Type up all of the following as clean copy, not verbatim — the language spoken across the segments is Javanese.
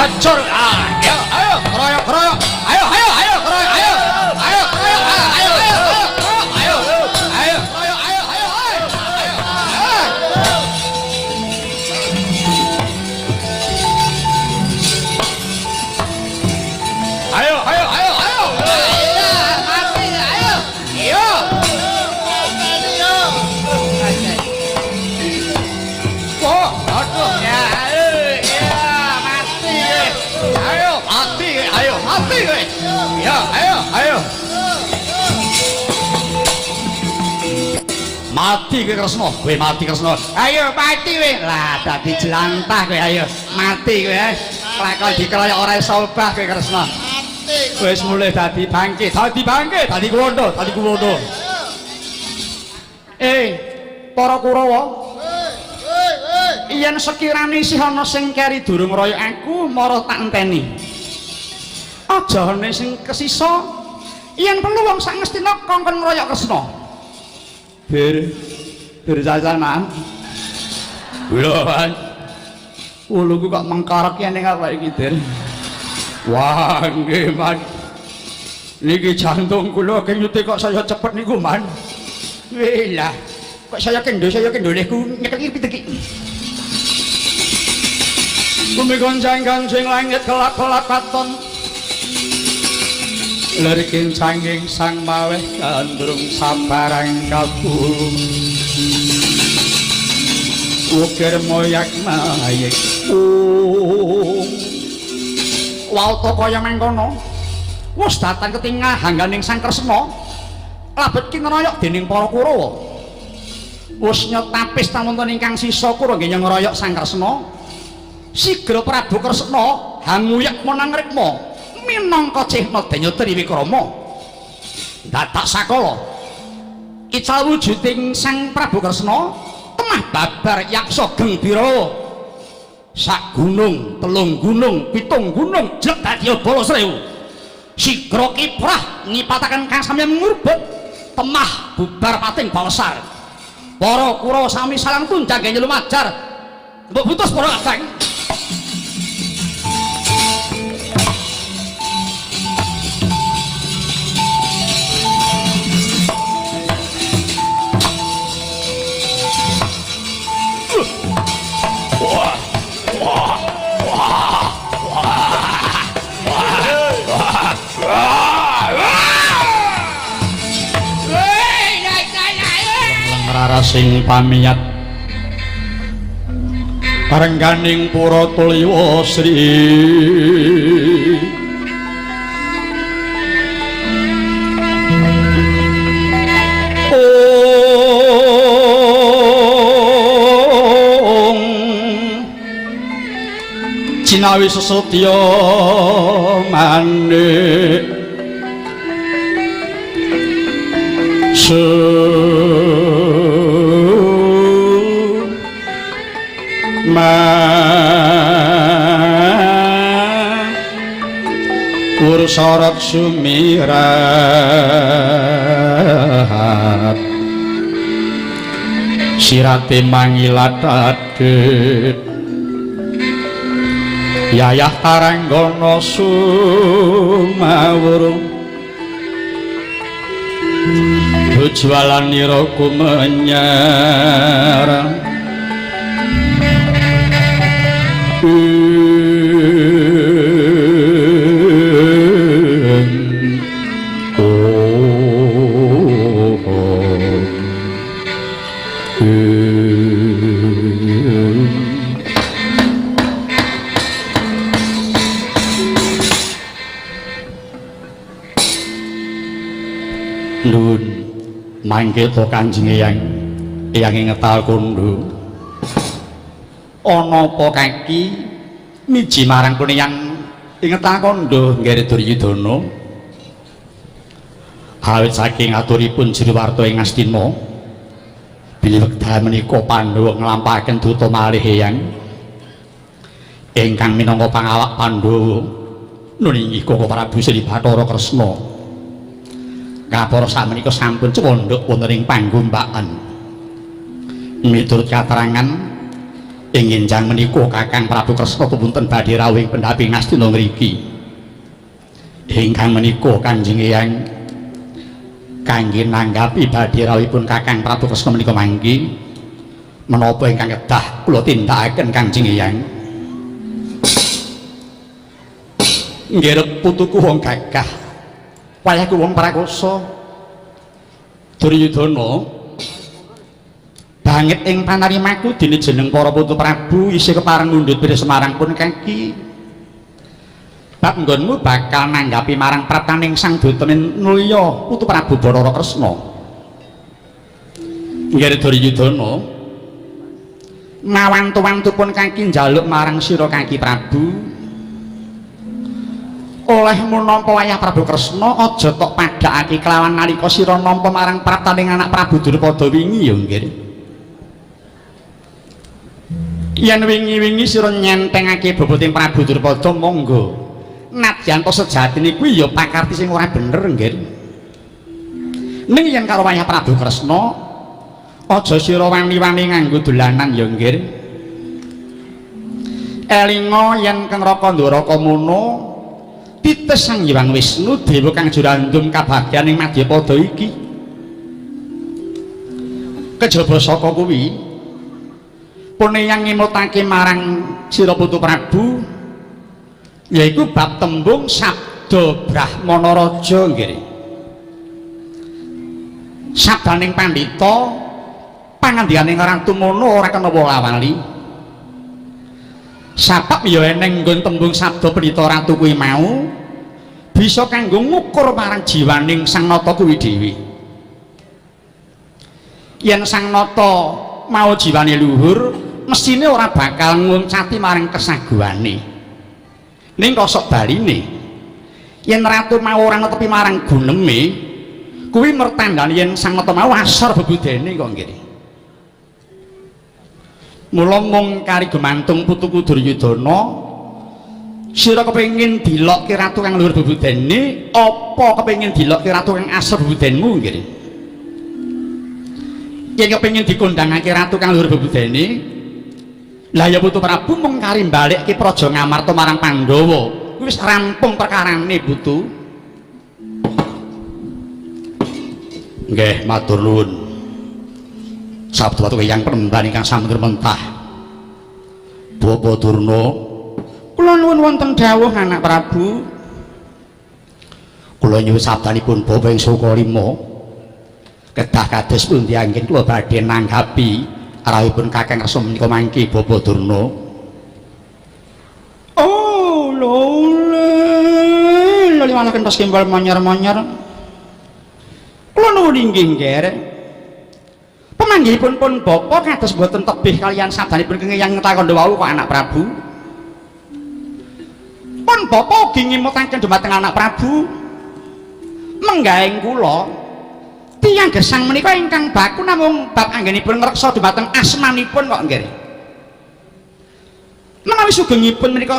Hancur. Ayo, ayo, keroyok, keroyok. Ayo, ayo, ayo, keroyok, ayo. Ayo, keroyok, ayo, ayo, ayo, ayo, ayo, keroyok, ayo, ayo, ayo, ayo. Ayo, ayo, ayo, ayo. Ayo, mati, ayo. Iyo. Wah, aduh, ya, ya, mati, ayo, mati, ayo, mati, ya, ayo, ayo. Mati kowe Kresna, kowe mati Kresna. Ayo mati kowe. Lah dadi jelantah kowe ayo. Mati kowe. Lakon dikeroyok ora iso obah kowe Kresna. Wis mulih dadi bangke, dadi bangke, dadi kuwondo, dadi kuwondo. Para Kurawa, yen sekirane isih ana sing keri durung ngroyok aku, mara tak enteni. Aja ana sing kesisa, yen perlu wong sak ngestina kongkon ngroyok Kresna. Bir, bir sasanan. Lho, Mas. Wuluku kok mengkarek yen ning awake iki, Dir. Wah, nggih, Man. Niki jantung kula kenyute kok saya cepet niku, Man. Wih lah, kok saya kendho lehku nyekel iki pitik iki. Bumi goncang-gancing langit kelap-kelap katon. Lerikin sanging sang maweh gandrung sabarang kabung. Ukir moyak mayik. Wauta kaya mangkono. Wis datang ketinggal hangganing Sang Kresna. Labet kinroyok dening para Kurawa. Wis nyetapis wonten ingkang sisa Kurawa nggih ngroyok Sang Kresna. Sigra Prabu Kresna hanguyak menang rikma minangka cehna denya Triwikrama. Dadak sakala ical wujuding Sang Prabu Kresna temah babar yaksa Gengbirawa. Sak gunung, telung gunung, pitung gunung jlek dadi bala srewu. Sigra kiprah ngipataken kang samya ngurbut temah bubar pating bawesar. Para Kurawa sami salang tunjang lumajar. Mbok butus para kadang. Rarasing pamiyat rengganing pura tulya sri Ong cinawi sesetya manik Ur sorot sumirat sirate mangilat adit yayah taranggana sumawur bujwalanira kumenyar. Nuwun mangke to Kanjeng Eyang, Eyang ing ngetal kondo. Ana apa kaki miji marang pun Eyang ing ngetal kondo nggere Duryudana? Awit saking aturipun Jero Warta ing Astina bilih wekdal menika Pandhawa nglampahaken duta malih Eyang ingkang minangka pangawak Pandhawa nun inggih Koko Prabu Sri Bathara Kresna. Kapara sakmenika sampun cemondhok wonten ing panggumbakan. Miturut katerangan Ing enjang menika Kakang Prabu Kresna tumunten badhe rawuh ing pendhapi Ngastina ngriki. Ingkang menika Kanjeng Eyang kangge nanggapi badhe rawuhipun Kakang Prabu Kresna menika mangki menapa ingkang kedah kula tindakaken Kanjeng Eyang? Nggih, putuku wong gagah, wayahku wong prakosa. Duryudana banget ing panarimaku dene jeneng para putu Prabu isih kepareng mundhut pira Semarang pun kaki. Bab nggonmu bakal nanggapi marang praptaning Sang Duta nulya putu Prabu Bathara Kresna. Nggih Duryudana, mawantu-wantu pun kaki njaluk marang sira kaki Prabu, olehmu nampa wayah Prabu Kresna aja tok padhakake kelawan nalika sira nampa marang praptaning anak Prabu Drupada wingi ya nggih. Yen wingi-wingi sira nyentengake boboting Prabu Drupada monggo, nadyan to sejatine kuwi ya pakarti sing ora bener nggih. Ning yen karo wayah Prabu Kresna aja sira wani-wani nganggo dolanan ya nggih. Elinga yen kang Raka Ndaraka mono tites Sang Hyang Wisnu dewa kang jurandum kabagyan ing madyapada iki. Kejaba saka kuwi pun yang ngemutake marang sira putu Prabu yaiku bab tembung sabda Brahmana Raja nggih. Sabdaning pandhita pangandikaning Ratu Mono ora kena wala-wali. Sabab ya eneng nggon tembung sabda pendhita ratu kuwi mau bisa kanggo ngukur marang jiwaning Sang Nata kuwi dhewe. Yen Sang Nata mau jiwane luhur, mesthine ora bakal nguncati marang kesaguhane. Ning kosok baline, yen ratu mau ora netepi marang guneme, kuwi mertandani yen Sang Nata mau asor bebudene kok nggih. Mula mung kari gumantung putuku Duryudana, sira kepengin dilokke ratu kang luhur bebudene apa kepengin dilokke ratu kang asor bebudenmu nggih? Yen kepengin dikondhangake ratu kang luhur bebudene, lah ya putu Prabu mung kari mbalekke Praja Ngamarta marang Pandhawa, kuwi wis rampung perkarane putu. Nggih, matur nuwun. Sabda watu yang penemban ingkang sampun mentah. Bapak Durna, kula nuwun wonten dawuh anak Prabu. Kula nyuwun sabdanipun Bapak ing Sukalima. Kedah kados pundi anggen kula badhe nanggapi rawuhipun Kakang Kresna menika mangke Bapak Durna. Oh, lho lho malah kentos kembal monyor-monyor. Kula nuwun inggih nggih. Pemanggihipun pun bapa kados boten tebih kaliyan sabdanipun kenging takon wau kok anak Prabu. Pun bapa ugi ngimutaken dhumateng anak Prabu. Menggaeng kula tiyang gesang menika ingkang baku namung bab anggenipun ngreksa dhumateng asmanipun kok nggih. Menawi sugengipun menika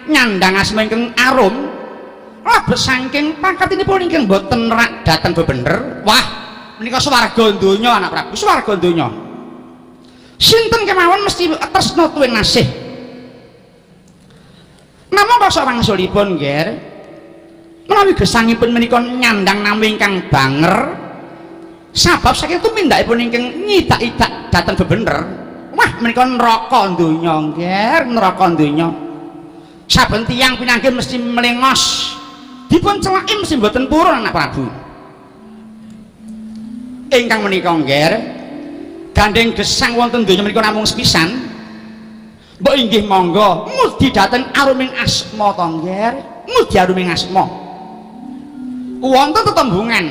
nyandang asma ingkang arum lebet saking pangkatinipun ingkang boten rak dhateng bebener. Wah, menika swarga donya anak Prabu, swarga donya. Sinten kemawon mesti tresna tuwin nasih. Namung rasa wangsulipun nggih, menawi gesangipun menika nyandang nami ingkang banger, sabab saking tumindakipun ingkang nyidak-idak dhateng bebener. Wah, menika neraka donya nggih, neraka donya. Saben tiyang pinanggih mesti melengos. Dipun celaki mesti mboten purun anak Prabu. Ingkang menika nggih, gandeng gesang wonten donya menika namung sepisan. Mbok inggih monggo ngudi dhateng aruming asma to nggih, ngudi aruming asma. Wonten tetembungan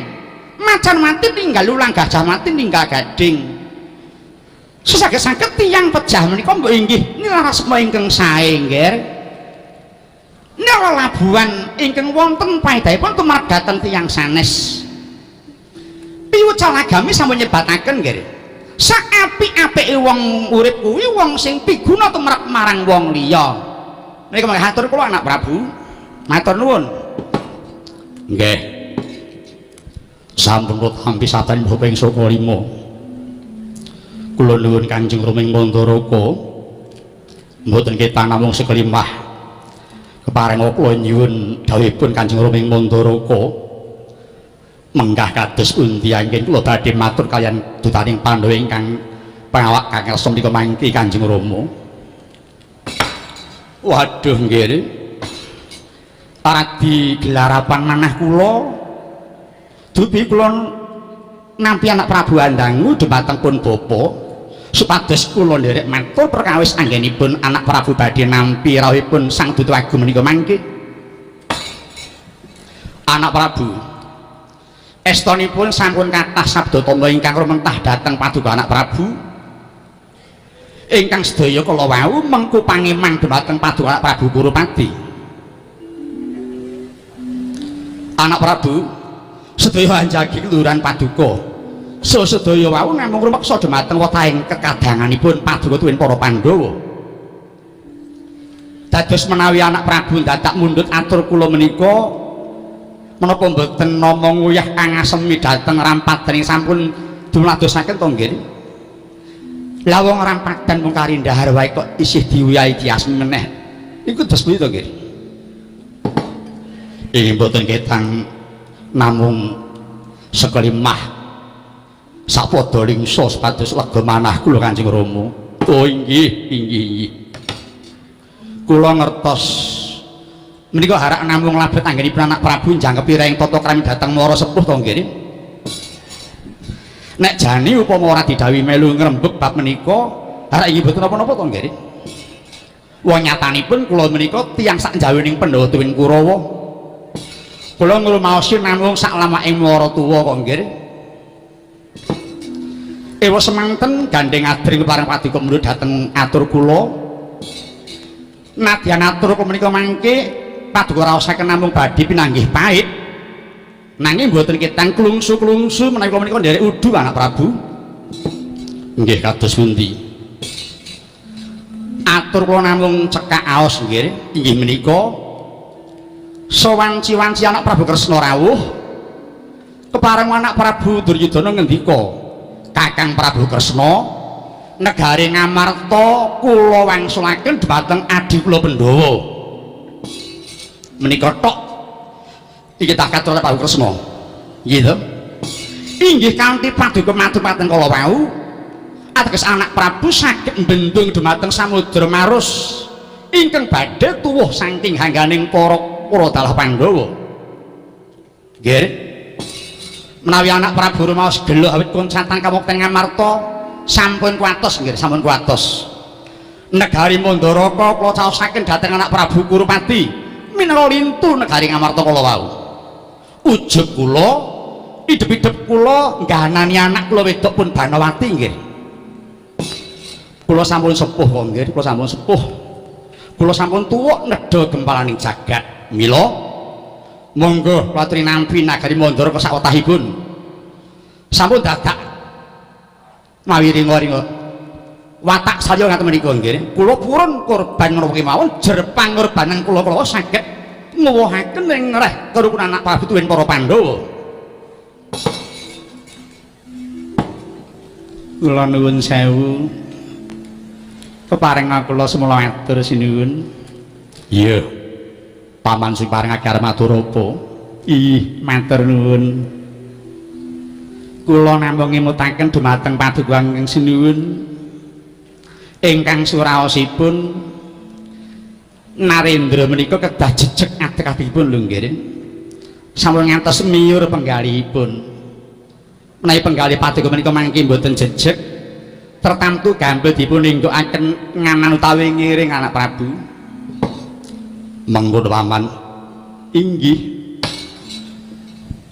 macan mati tinggal lulang, gajah mati tinggal gading. Sesaged-saged tiyang pejah menika mbok inggih nilar asma ingkang sae nggih. Nila labuhan ingkang wonten paedahipun tumrap dhateng tiyang sanes. Piwucal agami sampun nyebataken nggih. Sak apik-apike wong urip kuwi wong sing piguna tumrap marang wong liya. Menika mangke hatur kula anak Prabu. Matur nuwun. Nggih. Sampun kula tampi sabdan Bapak ing Saka Lima. Kula nuwun Kanjeng Rama ing Mandaraka. Mboten ketang namung sekelimah. Kepareng kula nyuwun dawuhipun Kanjeng Rama ing Mandaraka. Menggah kados pundi anggen kula badhe matur kaliyan dutaning Pandhawa ingkang pangawak kang kersa menika mangke Kanjeng Rama. Waduh nggih. Radi gelarapan manah kula. Dupi kula nampi anak Prabu Andangu dumateng pun bapa supados kula nderek matur perkawis anggenipun anak Prabu badhe nampi rawuhipun Sang Duta Agung menika mangke. Anak Prabu estonipun sampun kathah sabda tama ingkang rumentah dhateng paduka anak Prabu ingkang sedaya kala wau mengku pangeman dumateng paduka anak Prabu Kurupati. Anak Prabu sedaya anjagi keluhuran paduka. So sedaya wau namung rumeksa dumateng wetahing kekadanganipun paduka tuwin para Pandhawa. Dados menawi anak Prabu dadak mundhut atur kula menika menapa mboten nampa nguyah angasemi dhateng rampadan sampun dumladosaken to nggih. Lah wong rampadan mung kari ndahar wae kok isih diuyahi diasmi meneh. Iku dos pundi to nggih? Inggih mboten ketang namung sekelimah sapada lingsa supados lega manah kula Kanjeng Rama. Oh inggih, inggih, inggih. Kula ngertos menika harak namung labet anggenipun anak Prabu njangkepi reng tata krami dhateng mara sepuh to nggih. Nek jane upama ora didhawuhi melu ngrembug bab menika, harak inggih mboten napa-napa to nggih. Wong nyatanipun kula menika tiyang sak njawining Pandhawa tuwin Kurawa. Kula ngrumaosi namung sak lamaking mara tuwa kok nggih. Ewa semanten gandeng adring pareng paduka mundhut dhateng atur kula. Nadyan atur menika mangke paduka raosaken namung badhe pinanggih pait. Nanging mboten ketang klungsu-klungsu menawi kula menika nderek udu anak Prabu. Nggih kados pundi? Atur kula namung cekak aos nggih, inggih menika sawanci-wanci anak Prabu Kresna rawuh kepareng anak Prabu Duryudana ngendika, Kakang Prabu Kresna negari Ngamarta kula wangsulaken dhumateng adi kula Pandhawa. Menika tok iki tak katur Prabu Kresna. Nggih to? Inggih kanthi paduka matur paten kala wau ateges anak Prabu saged mbendung dhumateng samudra Marus ingkang badhe tuwuh saking hangganing para dalah Pandhawa. Nggih. Menawi anak Prabu rumaos gelo awit koncatan kamukten Ngamarta sampun kuwatos nggih, sampun kuwatos. Negari Mandaraka kula caosaken dhateng anak Prabu Kurupati minangka lintu negari Ngamarta kala wau. Ujug kula, idep-idep kula ngganani anak kula wedok pun Banawati nggih. Kula sampun sepuh kok nggih, kula sampun sepuh. Kula sampun tuwuk nedha gempalaning jagat. Mila monggo kula aturi nampi nagari Mandaraka sawetahipun. Sampun dadak mawi ringa-ringa watak salya ngaten menika nggih. Kula purun korban menapa kemawon jer pangorbanan kula kula saged nguwuhaken ing ngreh kerukunan anak Prabu tuwin para Pandhawa. Kula nuwun sewu. Kepareng kula semula atur sinuwun. Iya. Paman sing parengake arep matur apa? Ih, matur nuwun. Kula namung ngemutaken dumateng paduka ingkang sinuwun ingkang suraosipun Narendra menika kedah jejeg adeg-adegipun lho nggih. Sampun ngantos miyur penggalihipun. Menawi penggalih paduka menika mangke mboten jejeg, tertamtu gampil dipun linggukaken nganan utawi ngiring anak Prabu. Mengkono paman. Inggih.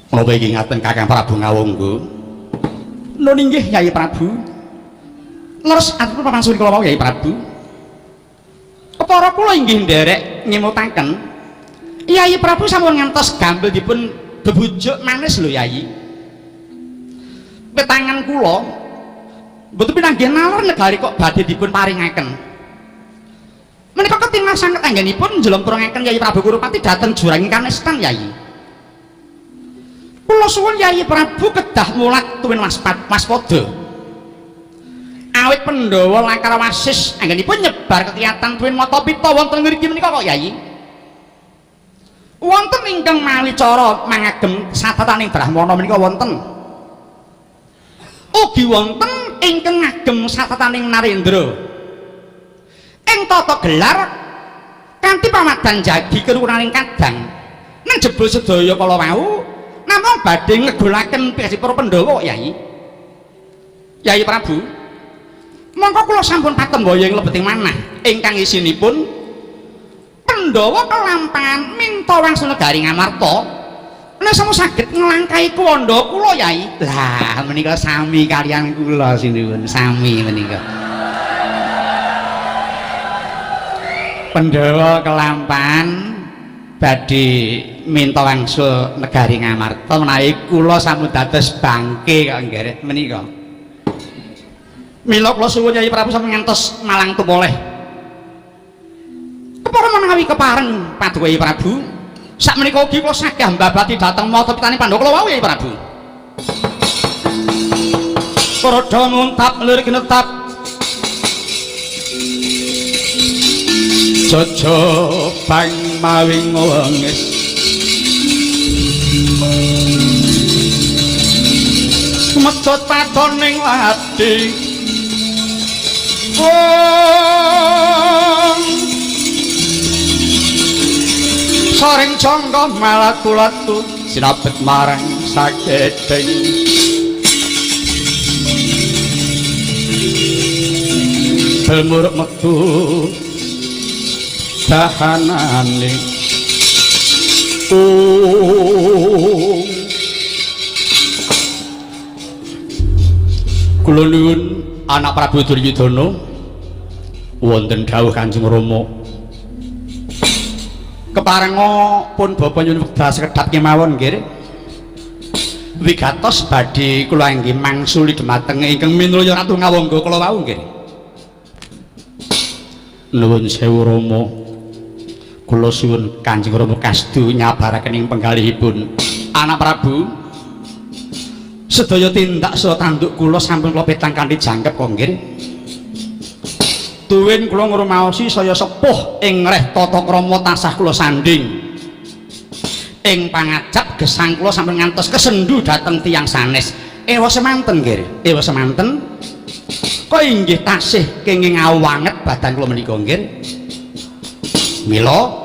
Menapa iki ngaten Kakang Prabu Ngawangga? Nun inggih Yai Prabu. Leres atur papan suri kula wau Yai Prabu. Kepara kula inggih nderek ngemutaken Yai Prabu sampun ngantos gampil dipun bebujuk manis lho Yai. Petangan kula mboten pinanggih nalar negari kok badhe dipun paringaken. Menika ketingal sanget anggenipun njlomprungaken Yai Prabu Kurupati dhateng jurang kanestan Yai. Kula suwun Yai Prabu kedah mulat tuwin waspada. Awit Pandhawa Lakar Wasis anggenipun nyebar kekiyatan tuwin mata pita wonten ngriki menika kok Yai. Wonten ingkang mawi cara mangagem satataning Brahmana menika wonten. Ugi wonten ingkang ngagem satataning Narendra. Ing tata gelar kanthi pamadan jagi kerukunaning kadang. Nang jebul sedaya kala wau namung badhe ngegolaken pihak para Pandhawa kok Yai. Yai Prabu, mongko kula sampun patembaya ing lebeting manah ingkang isinipun Pandhawa kelampangan minta wangsul negari Ngamarta nek sampun saged nglangkahi kuwanda kula Yai. Lah menika sami kaliyan kula sinuwun, sami menika. Pandhawa kelampangan badhe minta wangsul negari Ngamarta menawi kula sampun dados bangke kok nggih menika. Mila kula suwun Yai Prabu sampun ngantos malang tumoleh. Kepara menawi kepareng paduka Yai Prabu, sakmenika ugi kula sagah mbabati dhateng mata pitane Pandhawa kula wau Yai Prabu. Karadha nguntap lirik netap Jojo bang mawi ngwengis mecut patoning lati wong soring jangka malatu-latu sinabet marang sakedeng belmuruk metu dahanane kula nuwun anak Prabu Duryudana wonten dawuh Kanjeng Rama keparenga pun bapa nyuwun wekdal sekedhap kemawon nggih wigatos badhe kula angge mangsuli dhumateng ingkang minulya Ratu Ngawangga kala wau nggih. Nuwun sewu Rama, kula suwun Kanjeng Rama kasdu nyabaraken ing penggalihipun anak Prabu sedaya tindak saha tanduk kula sampun kula petang kanthi jangkep kok nggih. Tuwin kula ngrumaosi saya sepuh ing reh tata krama tansah kula sanding. Ing pangajap gesang kula sampun ngantos kesendu dhateng tiyang sanes. Ewa semanten nggih, ewa semanten. Kok inggih tasih kenging awanget badan kula menika nggih. Mila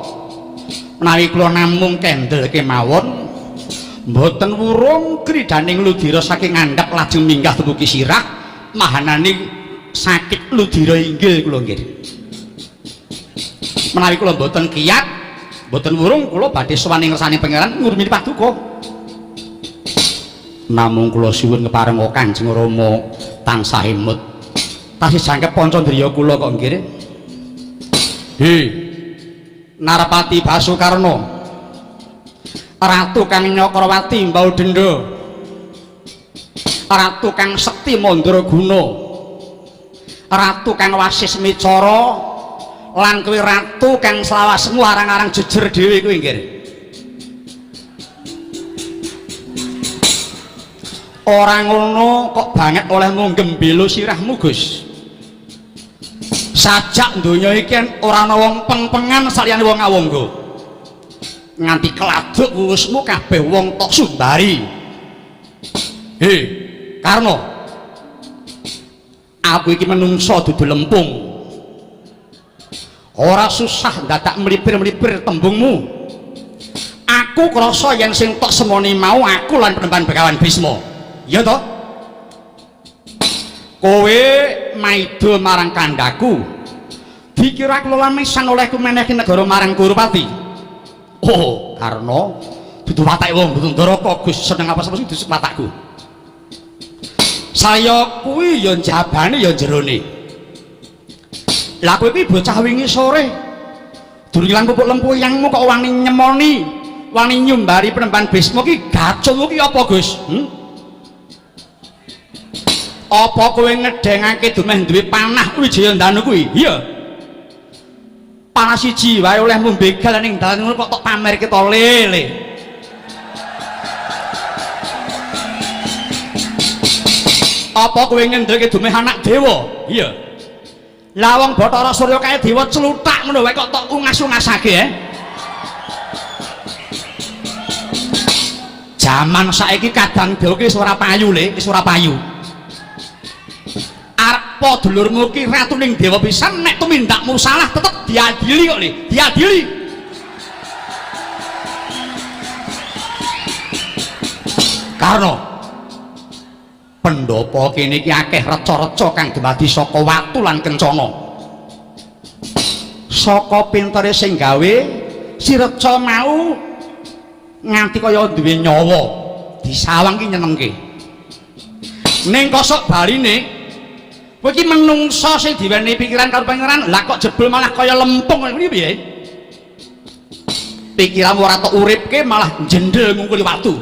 menawi kula namung kendel kemawon mboten wurung kridaning ludira saking ngandhap lajeng minggah dumugi sirah mahanane sakit ludira inggil kula nggih. Menawi kula mboten kiyat mboten wurung kula badhe sowan ing ngersane pangeran ngurmini paduka. Namung kula suwun keparenga Kanjeng Rama tansah emut tasih jangkep pancandriya kula kok nggih. He Narapati Basukarna, Ratu kang Nyakrawati mbau denda, Ratu kang sekti mandraguna, Ratu kang wasis micara, lan kuwi ratu kang selawase nglarang-arang jejer dhewe kuwi nggih. Ora ngono kok banget olehmu gembelo sirahmu Gus. Sajak donya iki ora ana wong peng-pengan saliyane wong Awangga. Nganti keladuk wusmu kabeh wong tok sumbari. He, Karna. Aku iki menungsa dudu lempung. Ora susah dadak mlipir-mlipir tembungmu. Aku krasa yen sing tok semoni mau aku lan penemban Begawan Bisma. Iya toh? Kowe maida marang kandhaku. Dikira kula lamisan olehku menehi negara marang Kurupati. Oh, Karna dudu watake wong dudu Ndaraka Gus seneng apa sing dudu watakku. Saya kuwi ya jabane ya jerone. Lah kowe iki bocah wingi sore durung ilang pupuk lempuyangmu kok wani nyemoni, wani nyumbari penemban Bisma ki gacungmu ki apa Gus? Apa kowe ngedhengake dumeh duwe panah Wijayandanu kuwi? Iya. Panah siji wae olehmu begal ning dalan ngono kok tok pamerke to lele. Apa kowe ngendelke dumeh anak dewa? Iya. Lah wong Bathara Surya kae dewa cluthak ngono wae kok tok ungas-ungasake eh. Jaman saiki kadang dewa ki wis ora payu le, wis ora payu. Arep dulurmu ki ratuning dewa pisan nek tumindakmu salah tetep diadili kok le, diadili. Karna pendhapa kene iki akeh reca-reca kang dumadi saka watu lan kencana. Saka pintere sing gawe si reca mau nganti kaya duwe nyawa, disawang ki nyenengke. Ning kosok baline kowe iki menungsa sing diwenehi pikiran karo pangeran, lah kok jebul malah kaya lempung ngene piye? Pikiranmu ora tok uripke malah jendel ngungkuli watu.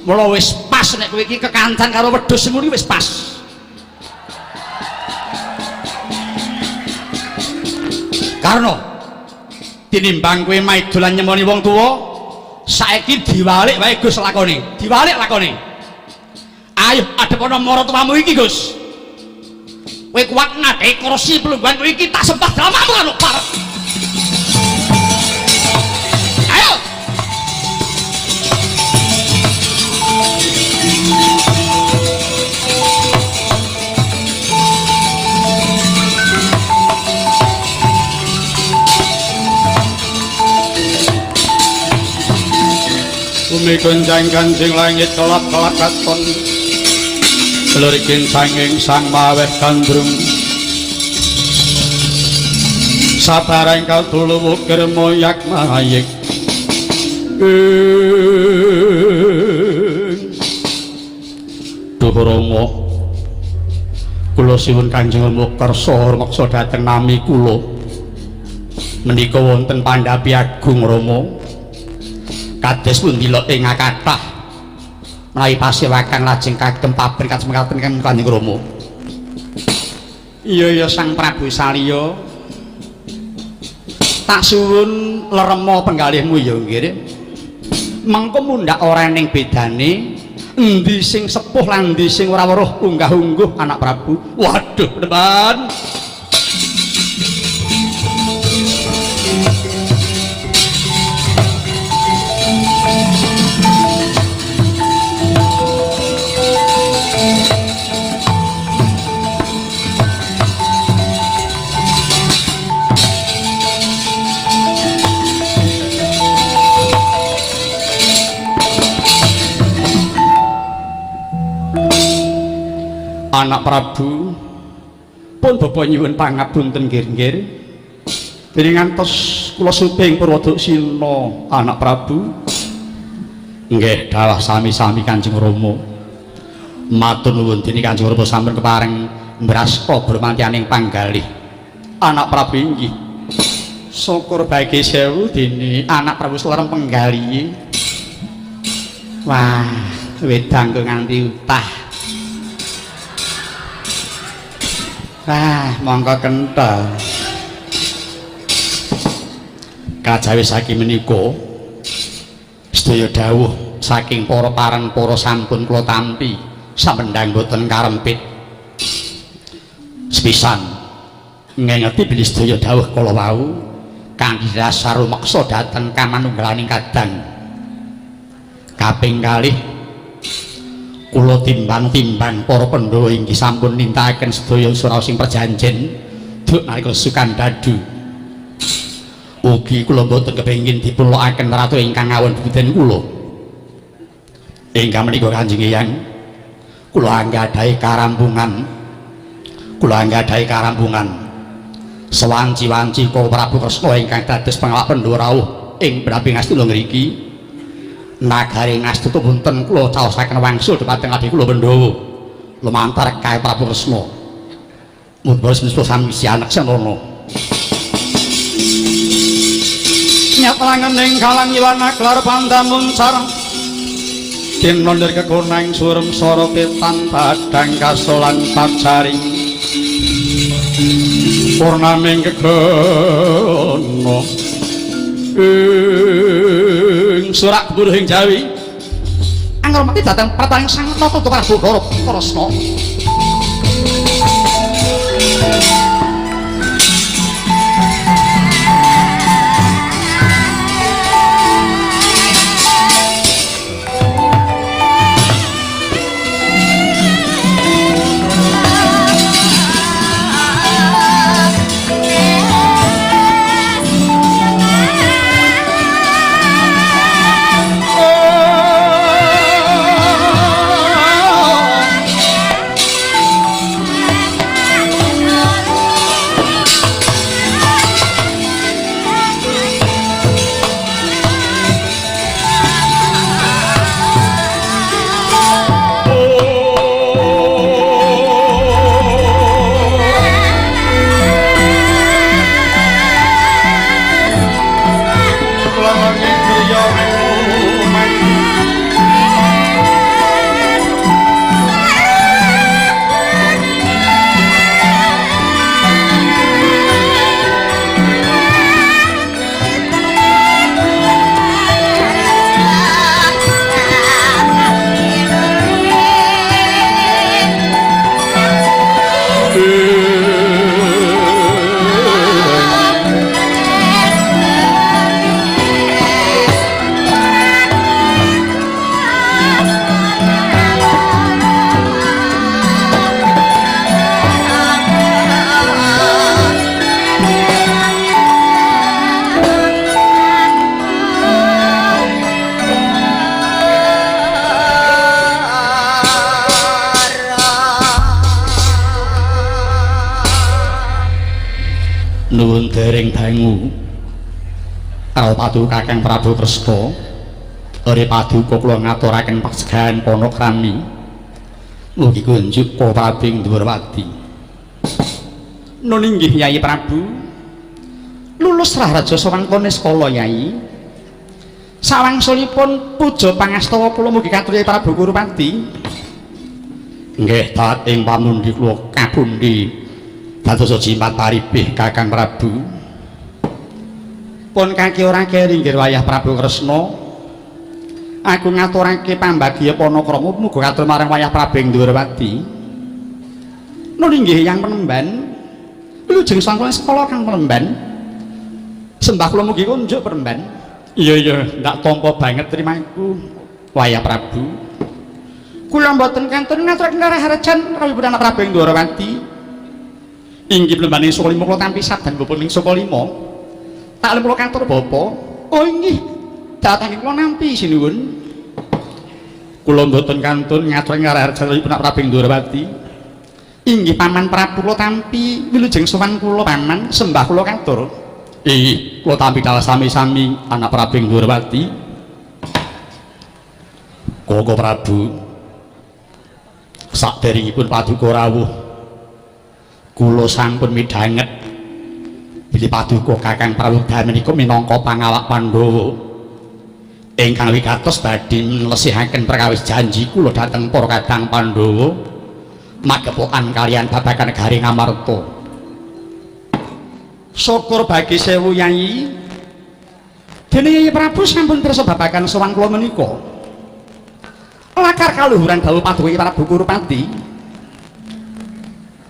Mula wis pas nek kowe iki kekancan karo wedhus ngono wis pas. Karna tinimbang kowe maido lan nyemoni wong tuwa, saiki diwalik wae Gus lakone. Diwalik lakone. Ayo adep ana maratuwamu iki, Gus. Kowe kuat ngadheki kursi pelungguhan kowe iki tak sembah dramamu karo parek. Ayo. Bumi gonjang ganjing langit kelap-kelap katon lurikin sanging sang maweh gandrung sabareng kaltulu wukir moyak mayik Duh Rama kula siwun Kanjeng Rama kersa rumeksa dhateng nami kula menika wonten pandhapi agung Rama kados pundi lok ing kathah menawi pasewakan lajeng kagem pabrik kasemekaten Kanjeng Rama. Iya ya Sang Prabu Salya, tak suwun lerema penggalihmu ya nggih. Mengko mundhak ora ning bedane endi sing sepuh lan endi sing ora weruh unggah-ungguh anak Prabu. Waduh, teman. Anak Prabu pun bapa nyuwun pangapunten nggih-nggih. Dene ngantos kula suping Purwoduksina anak Prabu. Nggih dawah sami-sami Kanjeng Rama. Matur nuwun dene Kanjeng Rama sampun kepareng mbrasta brahmantianing panggalih. Anak Prabu inggih. Syukur bagi sewu dene anak Prabu selerem penggalihe. Wah, wedang kok nganti utah. Wah, mongko kenthel. Kajawi saking menika sedaya dawuh saking para pareng para sampun kula tampi samendhang boten karempit. Sepisan ngengeti bilih sedaya dawuh kala wau kangge dasar rumeksa dhateng kamanunggalaning kadang. Kaping kalih kula timbang-timbang para Pandhawa inggih sampun nintakaken sedaya suraosing perjanjen duk nalika Sukandadu. Ugi kula mboten kepengin dipunlokaken ratu ingkang ngawon bebuden kula. Ingkang menika Kanjeng Eyang, kula anggadhahi karampungan. Kula anggadhahi karampungan. Sewanci-wanci Koko Prabu Kresna ingkang dados pengawak Pandhawa rawuh ing Prabi Ngastina ngriki. Nagari Ngastutu punten kula caosaken wangsul dhumateng abdi kula Pandhawa lumantar kae Prabu Kresna. Munggo semesta sami anak senana. Nyatlangen ing kalang iwana klar pandamun sareng dinondir kekonang surem sora ketan padang kasolan pacaring purnaming kegono ing surak gemuruh ing Jawi. Angremati dhateng prataning Sang Nata Prabu Kresna. Nuwun dereng dangu rawuh paduka Kakang Prabu Kresna. Ore paduka kula ngaturaken pasegahan panakrami. Mugi kunjuk Prabu ing Dwarawati. Nun inggih Yai Prabu. Lulus Rahraja sawangkane sekala Yai. Sawangsulipun puja pangastawa kula mugi katur Yai Prabu Kurupati. Nggih, taat ing pamundi kula kapundi. Dados jimat paribih Kakang Prabu. Pun kaki ora keri nggih wayah Prabu Kresna. Aku ngaturake pambagya panakrama muga katur marang wayah Prabu ing Dwarawati. Nun inggih Yang Penemban. Wilujeng sangkula sekala Kang Penemban. Sembah kula mugi kunjuk Penemban. Iya iya, ndak tampa banget trimaku wayah Prabu. Kula mboten kantun ngaturaken karaharjan rawuhipun anak Prabu ing Dwarawati. Inggih penemban ing Sukalima kula tampi sabdan bapa ing Sukalima. Tak lem kula katur bapa. Oh inggih, dhateng kula nampi sinuwun. Kula mboten kantun ngaturaken karaharjanipun Prabu ing Dwarawati. Inggih paman Prabu kula tampi wilujeng sowan kula paman sembah kula katur. Inggih, kula tampi dalah sami-sami anak Prabu ing Dwarawati. Koko Prabu, saderengipun paduka rawuh kula sampun midhanget bilih paduka Kakang Prabu menika minangka pangawak Pandhawa ingkang wigatos badhe nlesihaken perkawis janji kula dhateng para kadang Pandhawa magepokan kaliyan babagan negari Ngamarta. Syukur bagi sewu Yai. Dene Yai Prabu sampun pirsa babagan sowan kula menika. Lakar kaluhuran dawuh paduka Prabu Kurupati.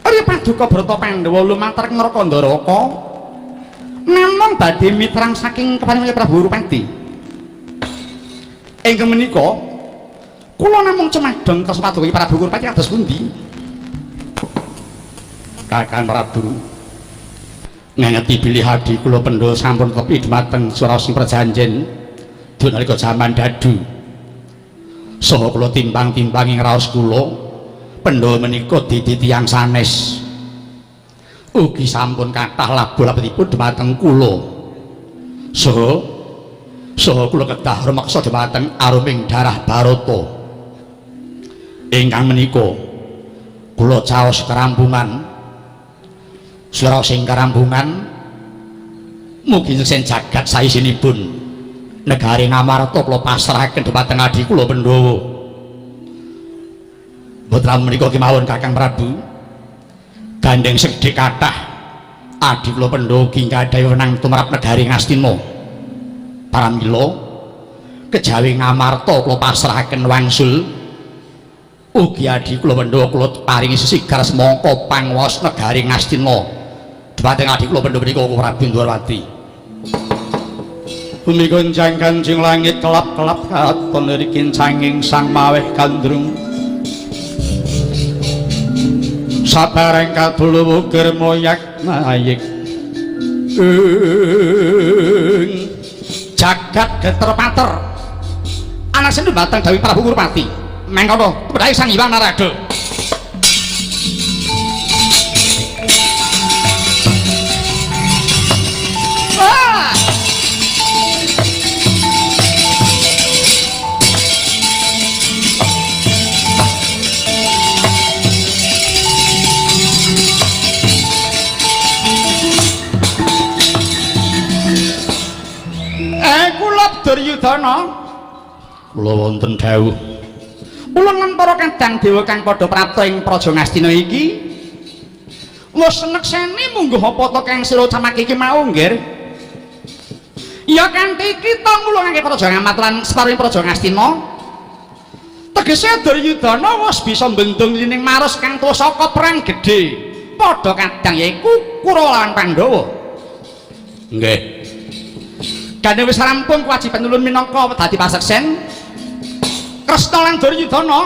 Ri paduka Brata Pandhawa lumantar neraka Ndaraka namung badhe mitrang saking keparing Prabu Kurupati. Ingkang menika kula namung cemadhong kersa paduka Prabu Kurupati kados pundi? Kakang Prabu ngangeti bilih adi kula Pandhawa sampun tepi dhumateng suraosing perjanjen nalika jaman dadu. Saha kula timbang-timbang ing raos kula Pandhawa menika dadi tiyang sanes. Ugi sampun kathah labuh-labetipun dhumateng kula. Saha saha kula kedah rumeksa dhumateng aruming darah Barata. Ingkang menika kula caos kerampungan. Suraosing kerampungan mugi nyeksen jagat saisinipun negari Ngamarta kula pasrahaken dhumateng adi kula Pandhawa. Mboten menika kemawon Kakang Prabu. Gandeng sedhik kathah adi kula Pandhawa ugi nggadahi wenang tumrap negari Ngastina. Pramila kejawi Ngamarta kula pasrahaken wangsul Ugi adi kula Pandhawa kula paringi sesigar semangka pangwaos negari Ngastina. Dhumateng adi kula Pandhawa menika Prabu Ndorowati. Bumi goncang kanjing langit kelap-kelap katon rikincanging sang maweh gandrung. Sabareng kaduluwu germoyak mayik. Jagat geter pater. Anak sendu batang Dewi Prabu Kurupati. Mengkono tumrap Sang Hyang Narada. Ah! Kula Duryudana. Kula wonten dawuh. Ulun lan para kadang dewa kang padha prapta ing Praja Ngastina iki wis nekseni mungguh apa ta kang sira camake iki mau, nggir. Ya kanthi kita ngulungake Praja Ngamat lan separuh Praja Ngastina. Tegese Duryudana wis bisa bendung lining maros kang tuwa saka perang gedhe. Padha kadang yaiku Kurawa lan Pandhawa. Nggih. Gandeng wis rampung kewajiban ulun minangka dadi paseksen Kresna lan Duryudana.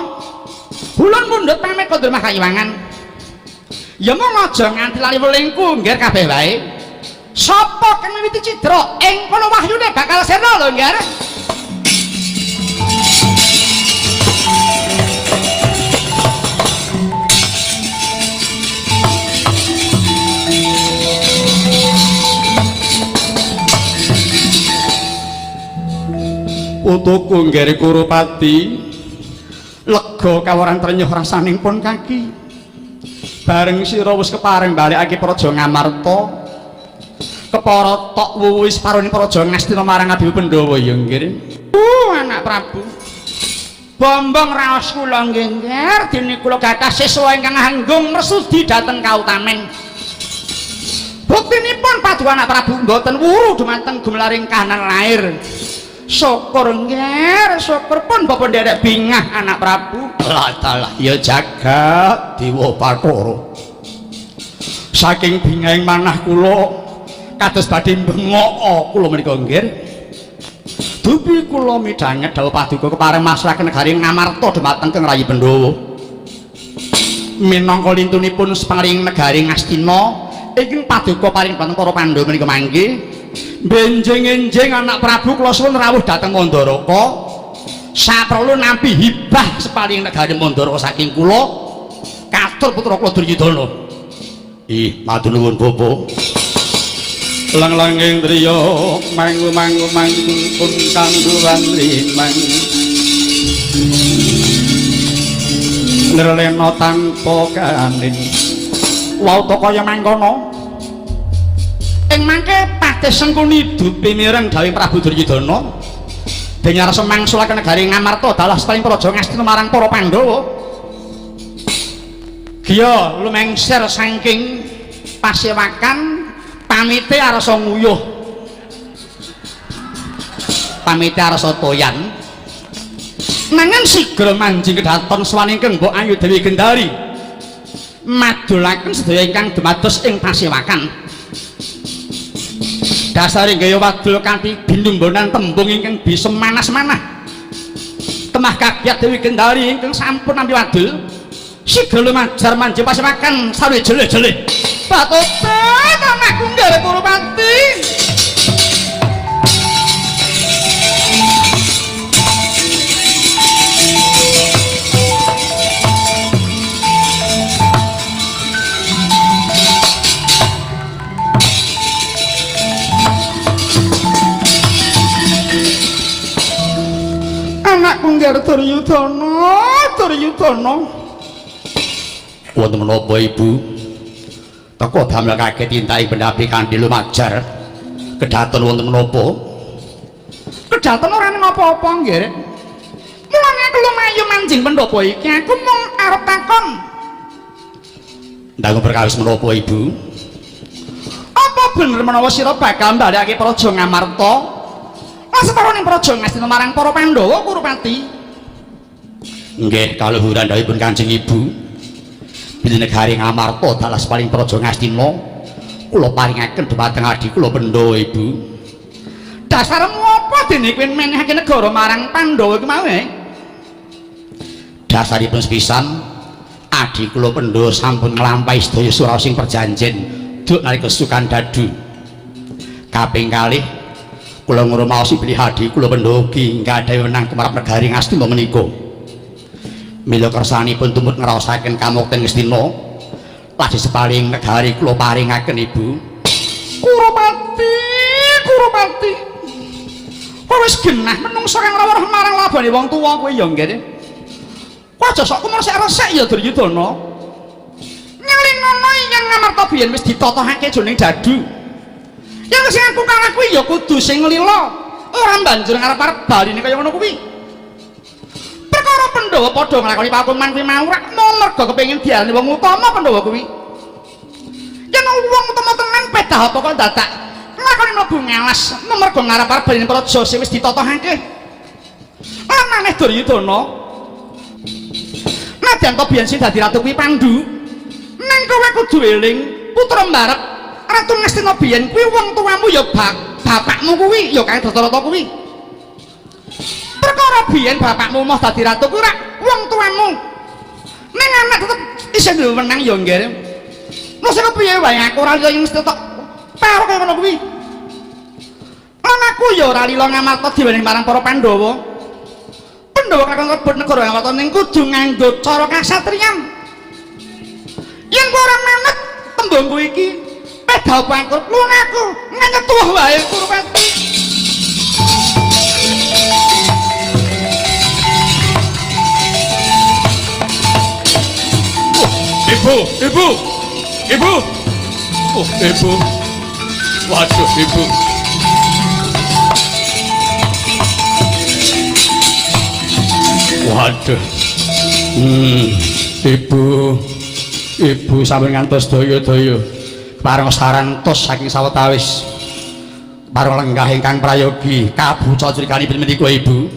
Ulun mundhut pamit kondur makayiwangan. Ya mung aja nganti lali welingku nggir kabeh wae. Sapa kang miwiti cidra ing kono wahyune bakal sirna lho nggir. Putuku nggih Kurupati lega kawaran trenyuh rasaning pun kaki. Bareng sira wis kepareng balekake Praja Ngamarta, kepara tok wuwis parone Praja Ngastina marang Adiwu Pandhawa ya nggih. Anak Prabu. Bombong raos kula nggih nggih dene kula gadah siswa ingkang hanggung mersudi dhateng kautamen. Buktinipun paduka anak Prabu mboten wuru dumateng gumlaring kahanan lair. Syukur nggih, syukur pun bapak nderek bingah anak Prabu. Lah dalah ya jagat dewa Bathara. Saking bingahing manah kula kados badhe bengok kula menika nggih. Dupi kula midhanget dawuh paduka kepareng masrahaken negari Ngamarta dumateng Kang Rayi Pandhawa. Minangka lintunipun separing negari Ngastina ingkang paduka paring dhumateng para Pandhawa menika mangke. Benjing-enjing anak Prabu kula suwun rawuh dhateng Mandaraka. Saperlu nampi hibah separing negari Mandaraka saking kula katur putra kula Duryudana. Ih, matur nuwun Bapak. Lang-langing driya mangu-mangu mangkun kangguran rimang. Nirlena tanpa kanin. Wauta kaya mangkono. Ing mangke patih Sengkuni dupi mireng dawuh Prabu Duryudana. Dene arsa mangsulaken negari Ngamarta dalah separing Praja Ngastina marang para Pandhawa. Giya lumengser saking pasewakan pamite arsa nguyuh. Pamite arsa toyan. Nanging sigra manjing kedaton sowan ingkang Mbok Ayu Dewi Gendari. Madulaken sedaya ingkang dumados ing pasewakan. Dasare gaya wadul kanthi binumbonan tembung ingkang bisa manas-manah. Temah kagiat Dewi Gendari ingkang sampun nampi wadul, sigra lumajar manjing pasewakan sawe jeleh-jeleh. Batote anakku nggih Kurupati. Anakku nggih Duryudana, Duryudana. Wonten menapa Ibu? Teko damel kaget tintai pendapi kanthi lumajar. Kedaton wonten menapa? Kedaton ora nang apa-apa nggih. Mulane aku lumayu manjing pendhapa iki, aku mung arep takon. Ndang perkawis menapa Ibu? Apa bener menawa sira bakal mbalekake Praja Ngamarta? Lan separuh ning Praja Ngastina marang para Pandhawa Kurupati. Nggih, kaluhuran dawuhipun Kanjeng Ibu. Bilih negari Ngamarta dalas paling praja Ngastina, kula paringaken dhumateng adhi kula Pandhawa Ibu. Dasarmu apa dene kowe menehake negara marang Pandhawa iku mau? Dasaripun sepisan adhi kula Pandhawa sampun nglampahi sedaya suraosing perjanjen duk nalika sukan dadu. Kaping kalih kula ngrumaosi bilih adhi kula Pandhawa ugi nggadhahi wenang tumrap negari Ngastina menika. Mila kersanipun tumut ngraosaken kamukten Ngastina lajeng sepaling negari kula paringaken Ibu. Kurupati, Kurupati. Kowe wis genah menungsa kang ora weruh marang labane wong tuwa kowe ya nggih. Kowe aja sok kumresek-resek ya Duryudana. Nyalingono yen Ngamarta biyen wis ditotohake jroning dadu. Yen sing aku kalah kuwi ya kudu sing lila, ora banjur ngarep-arep baline kaya ngono kuwi. Perkara Pandhawa padha nglakoni pakuman kuwi mau rak mung merga kepengin diarani wong utama Pandhawa kuwi. Yen wong utama tenan pedah apa kok dadak nglakoni mlebu ngalas merga ngarep-arep baline praja sing wis ditotohake. Lan maneh Duryudana, nadyan to biyen sing dadi ratu kuwi Pandu, nang kowe kudu eling putra mbarep Ratu Ngastina biyen kuwi wong tuamu ya bapakmu kuwi ya kang Dasarata kuwi. Perkara biyen bapakmu moh dadi ratu kuwi rak wong tuamu. Ning anak tetep isih duwe wenang ya nggih. Mosok kepiye wae aku ora lila ing tok parok kaya ngono kuwi. Lan aku ya ora lila Ngamarta diwenehi marang para Pandhawa. Pandhawa kakon rebut negara Ngamarta ning kudu nganggo cara kasatriyan. Yen kowe ora manut tembungku iki, pedah pangkur luwung aku nganyetuh wae Kurupati. Ibu, ibu, ibu. Oh, ibu. Waduh, ibu. Waduh. Ibu. Ibu sampun ngantos daya-daya. Pareng sarantos saking sawetawis. Pareng lenggah ingkang prayogi kabuca crikanipun menika Ibu.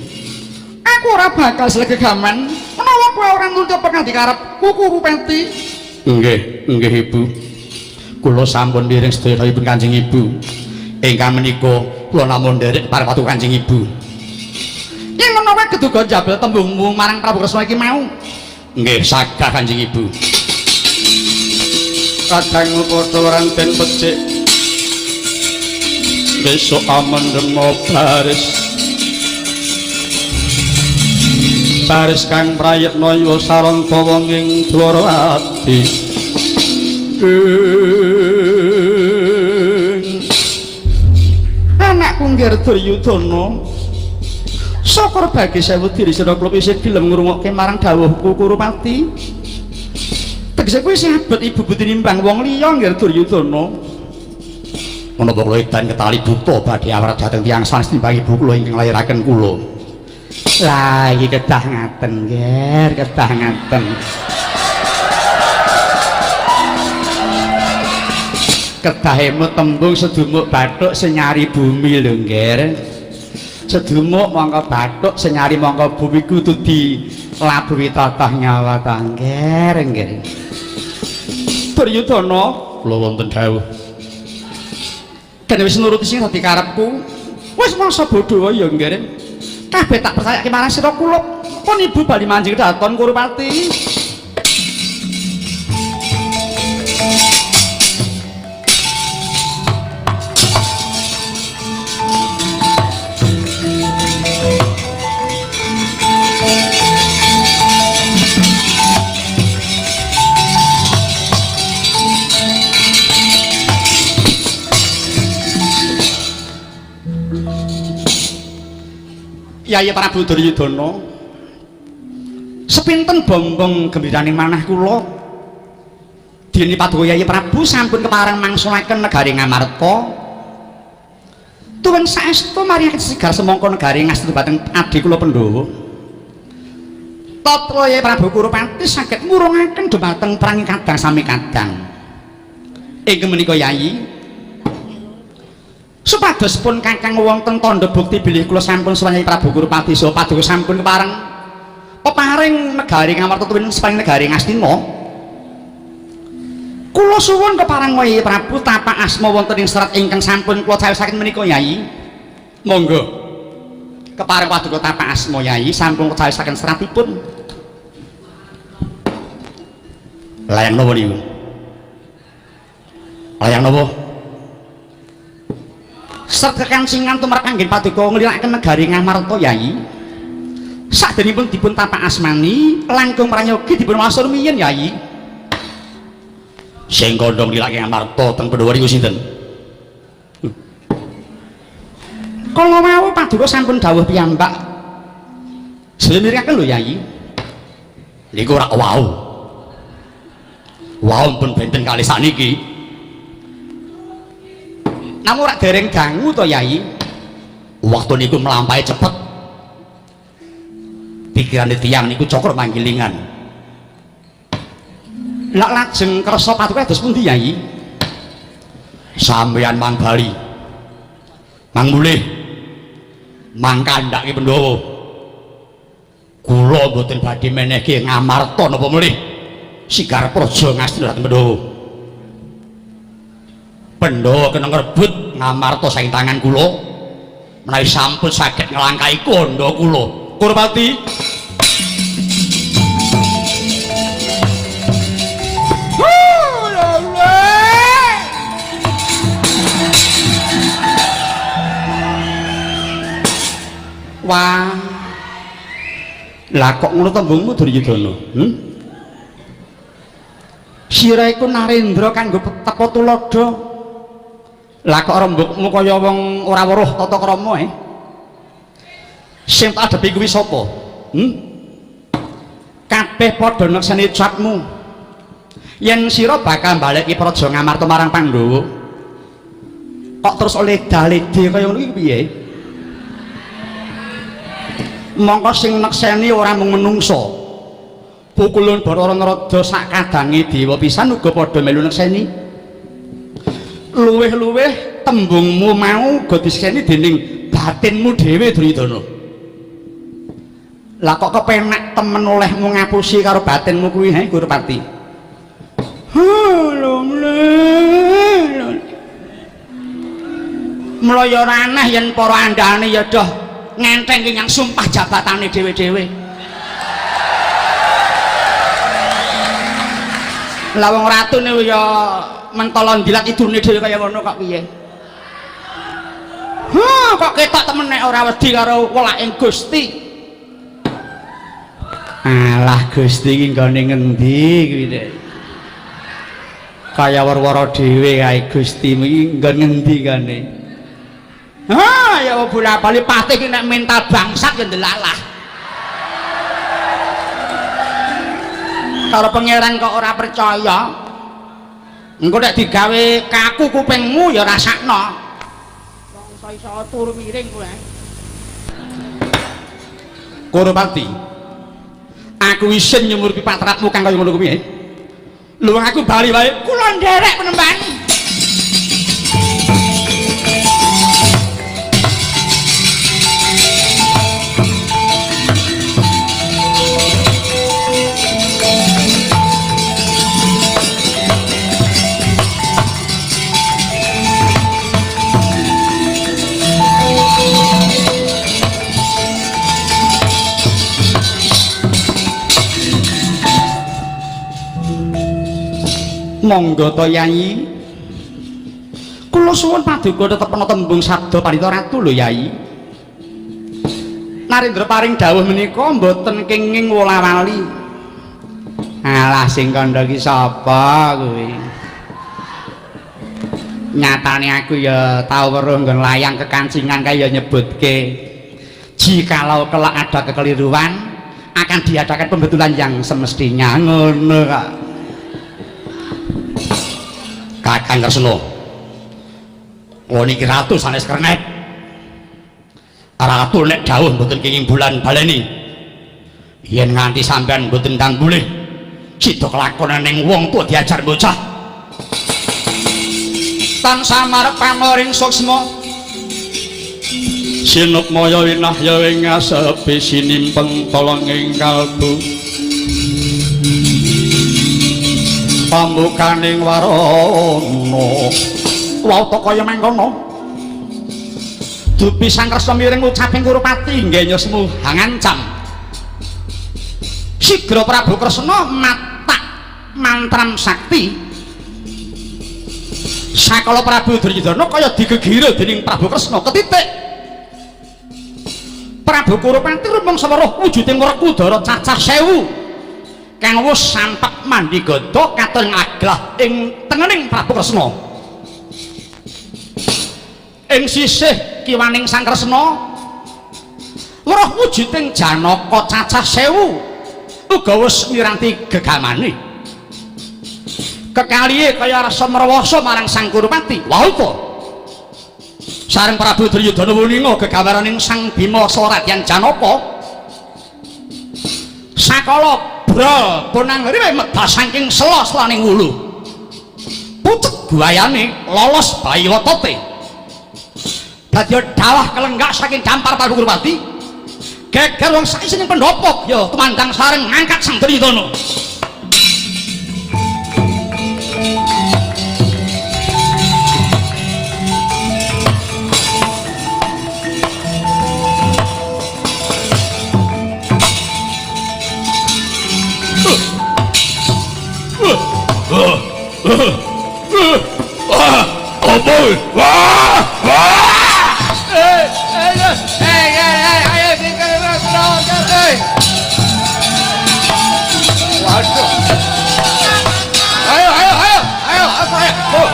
Aku ora bakal selegegaman menawa kowe ora nuntut pangandikarepku Kurupati. Nggih, nggih Ibu. Kula sampun mireng sedaya dawuhipun Kanjeng Ibu. Ingkang menika kula namung nderek pareng watu Kanjeng Ibu. Yen ngono kowe keduga njabel tembungmu marang Prabu Kresna iki mau. Nggih, sagah Kanjeng Ibu. Kadang padha ranten becik. Besok amendemo baris. Baris kang prayitna ya saranta wong ing Dwarawati. Anakku Ngger Duryudana, syukur bagi sewu diri sira kula isih gelem ngrungokke marang dawuhku Kurupati. Tegese kuwi isih abot ibu tinimbang wong liya Ngger Duryudana. Menapa kula edan ketali buta badhe awrat dhateng tiyang sanes timbang ibu kula ingkang lairaken kula. Lah iki kedah ngaten Ngger, kedah ngaten. Kedah emut tembung sedumuk bathuk senyari bumi lho Ngger. Sedumuk mongko bathuk senyari mongko bumi kudu dilabuhi tatah nyawa ta Ngger, Ngger. Duryudana, kula wonten dawuh. Kene wis nuruti sing dadi karepku. Wis mangsa bodho wae ya Ngger. Kabeh tak percayake marang sira kulup. Pun ibu bali manjing daton Kurupati. Yai Prabu Duryudana, sepinten bombong gembirane manah kula dene paduka Yai Prabu sampun kepareng mangsulaken negari Ngamarta. Tuwin saestu maringaken sigar semangka negari Ngastina dhumateng adhi kula Pandhawa. Tatra Yai Prabu Kurupati saged ngurungaken dhumateng perang kadang sami kadang. Inggih menika Yai, supados pun kakang wonten tandha bukti bilih kula sampun sowan Yai Prabu Kurupati saha paduka sampun kepareng Peparing negari Ngamarta tuwin separing negari Ngastina. Kula suwun kepareng Kyai Prabu tapak asma wonten ing serat ingkang sampun kula cawisaken menika Yai. Monggo. Kepareng paduka tapak asma Yai sampun kula cawisaken seratipun. Layang napa niku? Layang napa? Serat kekancingan tumrap anggen paduka nglilakaken negari Ngamarta Yai. Saderengipun dipun tapak asmani langkung prayogi dipun waos rumiyin Yai. Sing kandha nglilake Ngamarta teng Pandhawa niku sinten? Kala wau paduka sampun dawuh piyambak. Slemiringaken lho Yai. Niku ora wau. Wau pun benten kali sakniki. Namung ora dereng dangu to Yai. Waktu niku mlampahe cepet. Pikirane tiyang niku cokro manggilingan. Lak lajeng kersa paduka dados pundi Yai? Sampeyan mang bali. Mang mulih. Mang kandhake Pandhawa. Kula mboten badhe menehke Ngamarta napa mulih. Sigar praja Ngastina dhateng Pandhawa. Pandhawa kena ngrebut Ngamarta saking tangan kula. Menawi sampun saged nglangkahi kandha kula. Kurpati. Wah. Lah kok ngono tembungmu Duryudana? Sira iku Narendra kanggo tepa tuladha. Lah kok rembugmu kaya wong ora weruh tata krama eh? Sing tak adepi kuwi sapa? Kabeh padha nekseni ucapmu. Yen sira bakal baleki praja Ngamarta marang Pandhawa, kok terus oleh dalede kaya ngono iki piye? Mongko sing nekseni ora mung menungsa. Pukulun Bathara Narada sak kadange dewa pisan uga padha melu nekseni. Luwih-luwih tembungmu mau uga disekseni dening batinmu dhewe Duryudana. Lah kok kepenak temen olehmu ngapusi karo batinmu kuwi he Gurupati? Mula ya ora aneh yen para andane ya doh ngenteng yang sumpah jabatane dhewe-dhewe. Lah wong ratu niku ya mentolo ndilat idune dhewe kaya ngono kok piye? Huh, kok ketok temen nek ora wedi karo welaking Gusti. Alah Gusti iki nggone ngendi kuwi Dek? Kaya werwara dhewe kae Gusti iki nggon ngendi gane? Ha ya bola-bali patih iki nek mental bangsat ya ndelalah. Karo pangeran kok ora percaya. Engko nek digawe kaku kupingmu ya rasakno. Wong iso-iso turu miring kowe. Kurupati. Aku isin nyumurpi patratmu kang kaya ngono kuwi. Lho aku bali wae. Kula nderek penemban. Monggo to Yai. Kula suwun paduka tetepna tembung sabda pandhita ratu lho Yai. Narendra paring dawuh menika mboten kenging wola-wali. Alah sing kandha ki sapa kuwi? Nyatane aku ya tau weruh nggon layang kekancingan kaya nyebutke jikalau kelak ada kekeliruan akan diadakan pembetulan yang semestinya ngono kok. Kakang Kresna. Kula niki ratu sanes kernet. Ratu nek dawuh mboten kenging bulan baleni. Yen nganti sampean mboten ndang mulih, sida kelakonan ning wong tuwa diajar bocah. Tansah marep panoring suksma. Sinukmaya winahya ing ngasepi sinimpen tolong ing kalbu pambukaning warana. Wauta kaya mangkono. Dupi Sang Kresna miring ucaping Kurupati nggenya semu hangancam. Sigra Prabu Kresna matak mantram sakti. Sakala Prabu Duryudana kaya digegira dening Prabu Kresna ketitik. Prabu Kurupati rumangsa weruh wujuding Werkudara cacah 1000 kang wis sampek mandi gada katon ngaglah ing tengening Prabu Kresna. Ing sisih kiwaning Sang Kresna weruh wujuding Janaka cacah 1000 uga wis miranti gegamane. Kekalihe kaya rasa merwasa marang Sang Kurupati. Wauta sareng Prabu Duryudana wuninga gegawaraning Sang Bima Saradyan Janaka. Sakala brol bonang riwe medal saking sela-selaning wulu. Pucet guayane lolos bayi otote. Dadi dawah kelenggak saking dampar Prabu Kurupati. Geger wong saisining pendopo ya tumandang sareng ngangkat Sang Duryudana.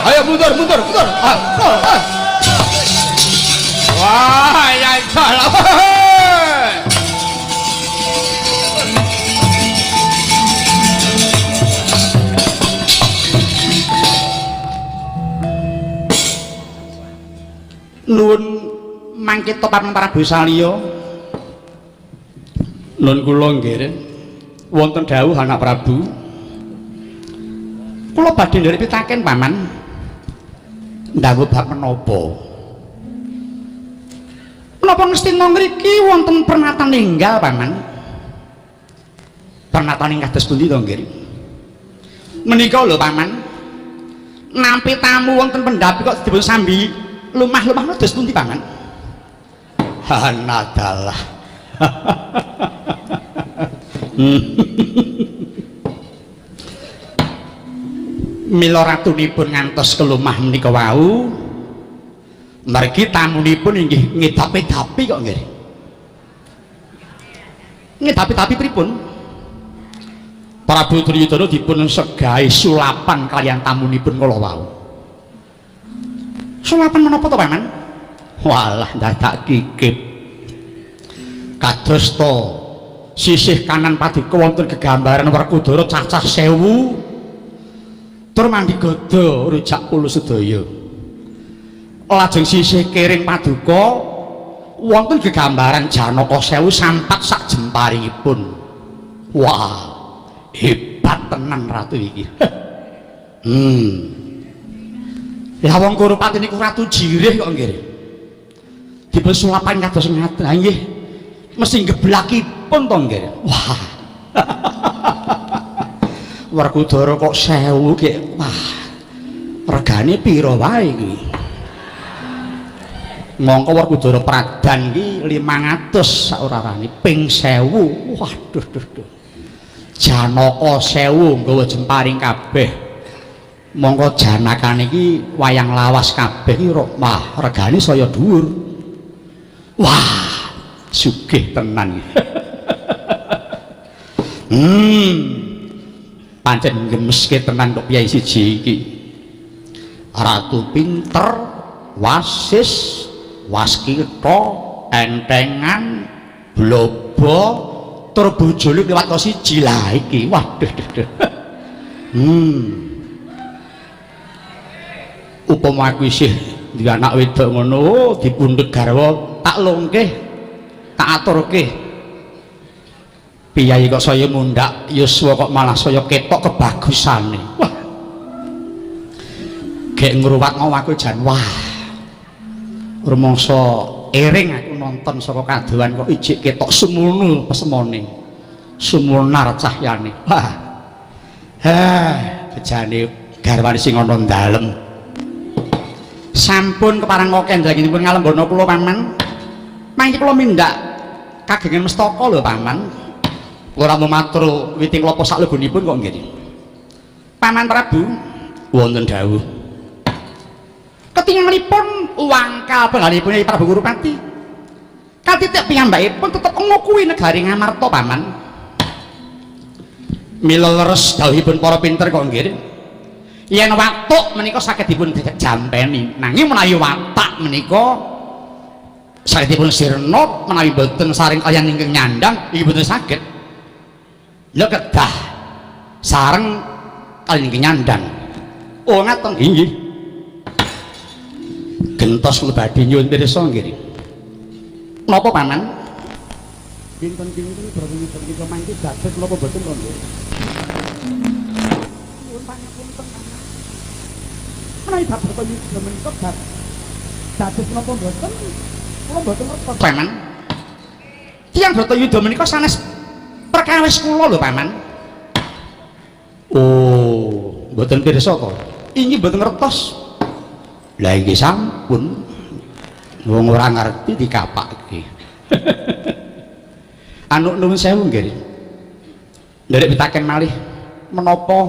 Ayo mundur mundur mundur. Wah, ya salah. Nuwun mangkita Paman Prabu Salya. Nun kula nggih. Wonten dawuh anak Prabu. Kula badhe nderek pitaken Paman. Ndawuh bab menapa? Menapa Ngastina ngriki wonten pernatan enggal Paman? Pernatan ing kados pundi to nggih? Menika lho Paman. Nampi tamu wonten pendhapi kok dipun sambi lumah-lumah kados pundi Paman? Hanadalah. Mila ratunipun ngantos kelumah menika wau mergi tamunipun inggih ngedapi-dapi kok nggih. Ngedapi-dapi pripun? Prabu Duryudana dipun segahi sulapan kaliyan tamunipun kala wau. Sulapan menapa to Paman? Walah dadak kikip. Kados to sisih kanan paduka wonten gegambaran Werkudara cacah 1000 tur mandi gada rujak pulu sedaya. Lajeng sisih kiring paduka wonten gegambaran Janaka 1000 sampak sak jemparingipun. Wah, hebat tenan ratu iki. Lah wong Kurupati niku ratu jirih kok nggih. Dipun sulapan kados ngaten. Ha nggih. Mesti geblakipun to nggih. Wah. Werkudara kok 1000 ki. Wah. Regane pira wae iki? Mongko Werkudara Pradan iki 500 saurarane ping 1000. Waduh duh duh. Janaka 1000 nggawa jemparing kabeh. Mongko janakane iki wayang lawas kabeh iki wah regane saya dhuwur. Wah, sugih tenan. Pancen gemeske tenan kok piyai siji iki. Ratu pinter, wasis, waskita, entengan, blobo, tur bojone liwat kok siji lah iki. Waduh duh duh. Upama aku isih duwe anak wedok ngono dipundhut garwa tak lungkih, tak aturke. Piyayi kok saya mundhak yuswa kok malah saya ketok kebagusane. Wah. Gek ngruwat aku jan wah. Rumangsa Ering aku nonton saka kadohan kok ijik ketok sumunu pesemone. Sumunar cahyane. Wah. Hah, bejane garwane sing ana dalem. Sampun kepareng kendhanipun ngalembono kula paman. Mangke kula mindak kagengan mestaka lho paman. Kula namung matur witing klapa saklegunipun kok nggih. Paman Prabu wonten dawuh. Ketingalipun wangkal penggalipun Prabu Kurupati. Katitik piyambakipun tetep ngukuhi negari Ngamarta paman. Mila leres dawuhipun para pinter kok nggih. Yen watuk menika saged dipun jampeni, nanging menawi watak menika saged dipun sirna menawi boten saring kaliyan ingkang nyandang iki boten saged. Lha kedah sareng kaliyan ingkang nyandang. Oh ngaten inggih. Gentos kula badhe nyuwun pirsa nggih. Napa paman? Kinten-kinten Bratayuda menika mangke dados napa boten to nggih? Nyuwun pangapunten paman. Menawi bab Bratayuda menika dados napa boten? Kula boten ngertos paman. Tiyang Bratayuda menika sanes perkawis kula lho paman. Oh, mboten pirsa to. Inggih mboten ngertos. Lah inggih sampun. Wong ora ngerti dikapake. Anu nuwun sewu nggih. Nderek pitaken malih menapa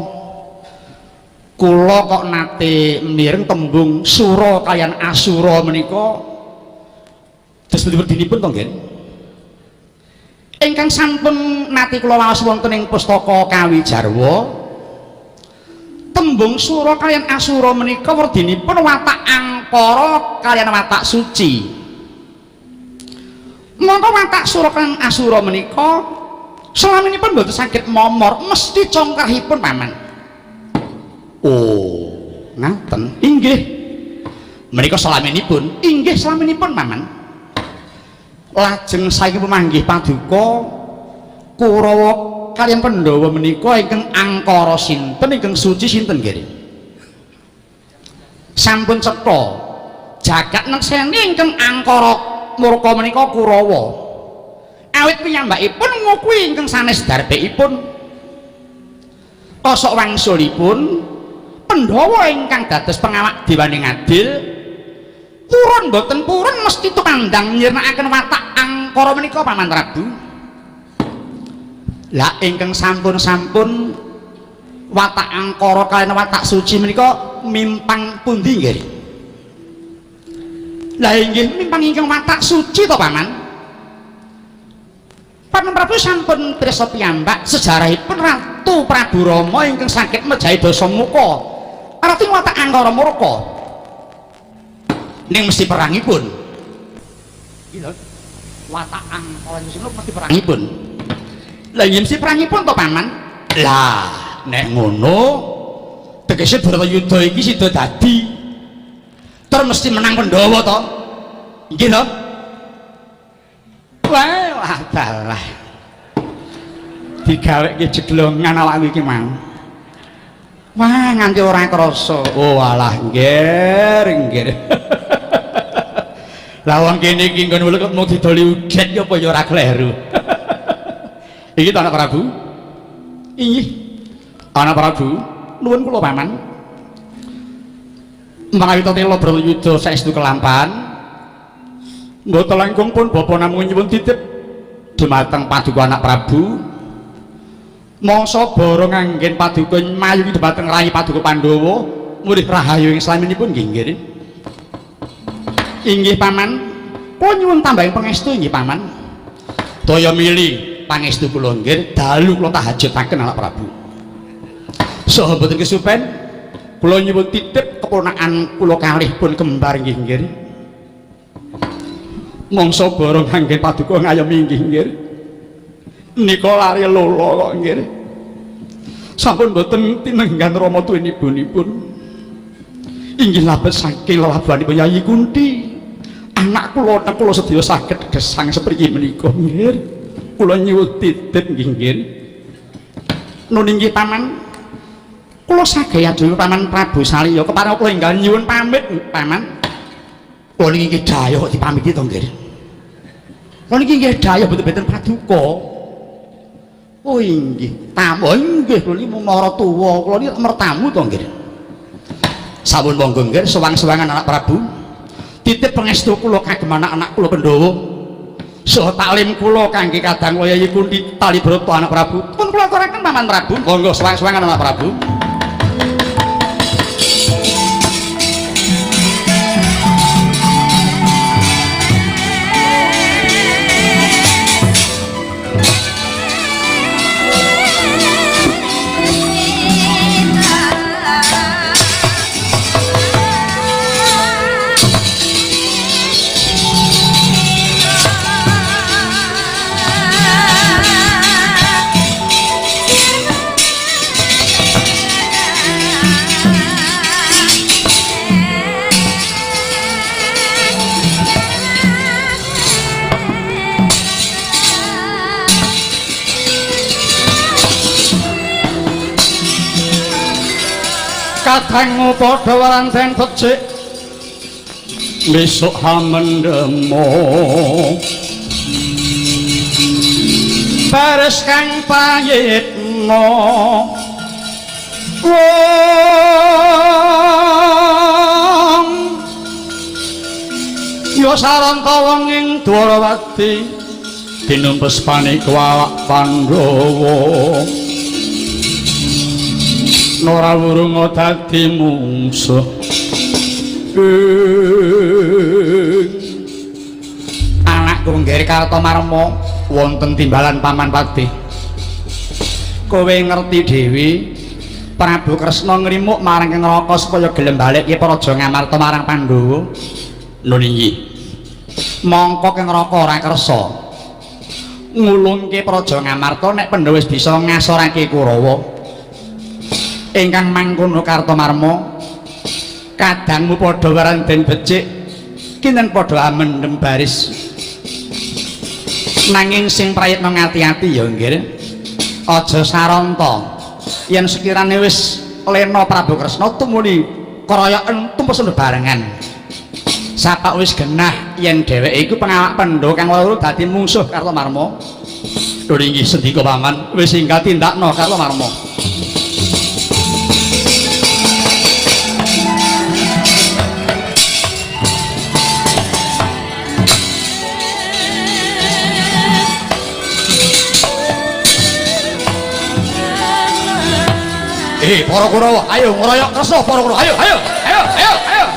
kula kok nate mireng tembung sura kaliyan asura menika dos pundi-pundinipun to nggih? Ingkang sampun nate kula waos wonten ing pustaka Kawijarwa, tembung sura kaliyan asura menika werdinipun watak angkara kaliyan watak suci. Mongko watak sura kaliyan asura menika selaminipun mboten saged momor, mesti congkrahipun paman. Oh, ngaten. Inggih. Menika selaminipun, inggih selaminipun paman. Lajeng saiki pemanggih paduka Kurawa kaliyan Pandhawa menika ingkang angkara sinten, ingkang suci sinten nggih? Sampun cetha. Jagat nekseni ingkang angkara murka menika Kurawa. Awit piyambakipun ngukuhi ingkang sanes darbekipun. Kosok wangsulipun Pandhawa ingkang dados pengawak dewaning adil purun boten purun mesti tumandang nyirnakaken watak angkara menika Paman Prabu. Lah ingkang sampun-sampun watak angkara kaliyan watak suci menika mimpang pundi nggih? Lah inggih mimpang ingkang watak suci to Paman. Paman Prabu sampun pirsa piyambak sejarahipun Ratu Prabu Rama ingkang saged mejahi Dasamuka. Arti watak angkara murka. Ning mesti perangipun. Iki lho, watak angkara mesti perangipun. Lah yen mesti perangipun to Paman? Lah nek ngono tegese Bratayuda iki sida dadi terus mesti menang Pandhawa to. Nggih to? Wah, dalah. Digaweke jeglongan awakku iki mau. Wah, nganti ora krasa. Oh alah, nggih, nggih. Lah wong kene iki nggon welut mau didoli udet ya apa ya ora kleru. Iki to anak Prabu? Inggih. Anak Prabu, nuwun kula paman. Menawi tela Bratayuda saestu kelampahan, mboten langkung pun bapa namung nyuwun titip dumateng paduka anak Prabu. Mangsa bara nganggen paduka mayungi dumateng rayi paduka Pandhawa, murih rahayu ing slaminipun nggih nggih. Inggih paman, kula nyuwun tambahing pangestu inggih paman. Daya mili pangestu kula nggih, dalu kula tahajutaken anak Prabu. Saha mboten kesupen, kula nyuwun titip keponakan kula kalih pun kembar nggih nggih. Mangsa bara nganggen paduka ngayomi nggih nggih. Nika lari lolo kok nggih. Sampun mboten tinenggan rama tuwinipun. Inggih labet saking lelabuhanipun Yayi Kunti. Anak kula nek kula sedaya saged gesang sepriki menika nggih. Kula nyuwun titip nggih nggih. Nun inggih paman. Kula saged aduwi paman Prabu Salya kepareng kula enggal nyuwun pamit paman. Kula niki nggih dayuh kok dipamiti to, Nggih. Kula niki nggih dayuh mboten-mboten paduka. Oh inggih, tamu inggih kula niki mara tuwa, kula niki mertamu to, Nggih. Sampun monggo nggih sewang-sewangan anak Prabu. Titip pangestu kula kagem anak-anak kula Pandhawa. Saha taklim kula kangge kadang Yayi Kunthi Talibrata anak Prabu. Pun kula aturaken Paman Prabu. Monggo sewang-sewangan anak Prabu. Kadangmu padha waranteng becik besok hamendemo baris kang prayitna wong ya saranta wong ing Dwarawati tinumpes panika awak Pandhawa ora wurung dadi mungsuh. Anakku Nggih Kartomarma wonten timbalan Paman Patih. Kowe ngerti dhewe Prabu Kresna ngrimuk marang Neraka supaya gelem balekke Praja Ngamarta marang Pandhawa. Lho nggih. Mongko Kang Neraka ora kersa ngulungke Praja Ngamarta nek Pandhawa wis bisa ngasorake Kurawa. Ingkang mangkono Kartomarma kadangmu padha waranden becik kinten padha amendhem baris nanging sing prayitna ngati-ati ya nggih aja saranta yen sekirane wis lena Prabu Kresna tumuli keroyoken tumpes bebarengan sapak wis genah yen dheweke iku pengawak Pandhawa kang loro dadi mungsuh Kartomarma. Lho inggih sendika paman wis enggal tindakno Kartomarma. Para Kurawa, ayo ngeroyok Kresna para Kurawa, ayo, ayo, ayo, ayo, ayo.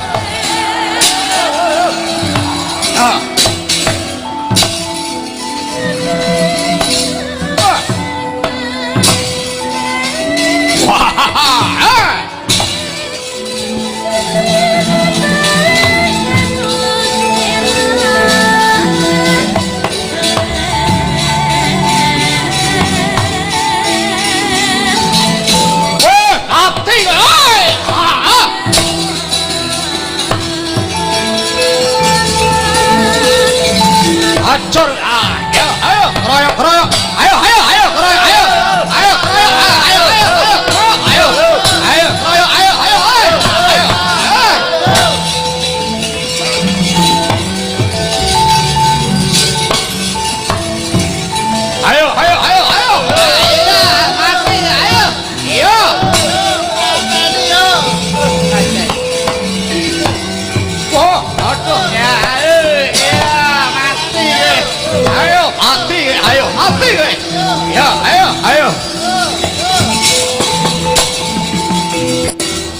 Ah. Wah. Ah. Acur, ayo, ayo, keroyok, keroyok, ayo, ayo, ayo, keroyok, ayo, ayo, keroyok, ayo, ayo, ayo, ayo, ayo, keroyok, ayo, ayo, ayo, ayo, ayo, ayo, ayo, ayo, mati, ayo, iyo, wah, aduh, ya, ayo mati, ayo mati kowe. Ya, ayo, ayo.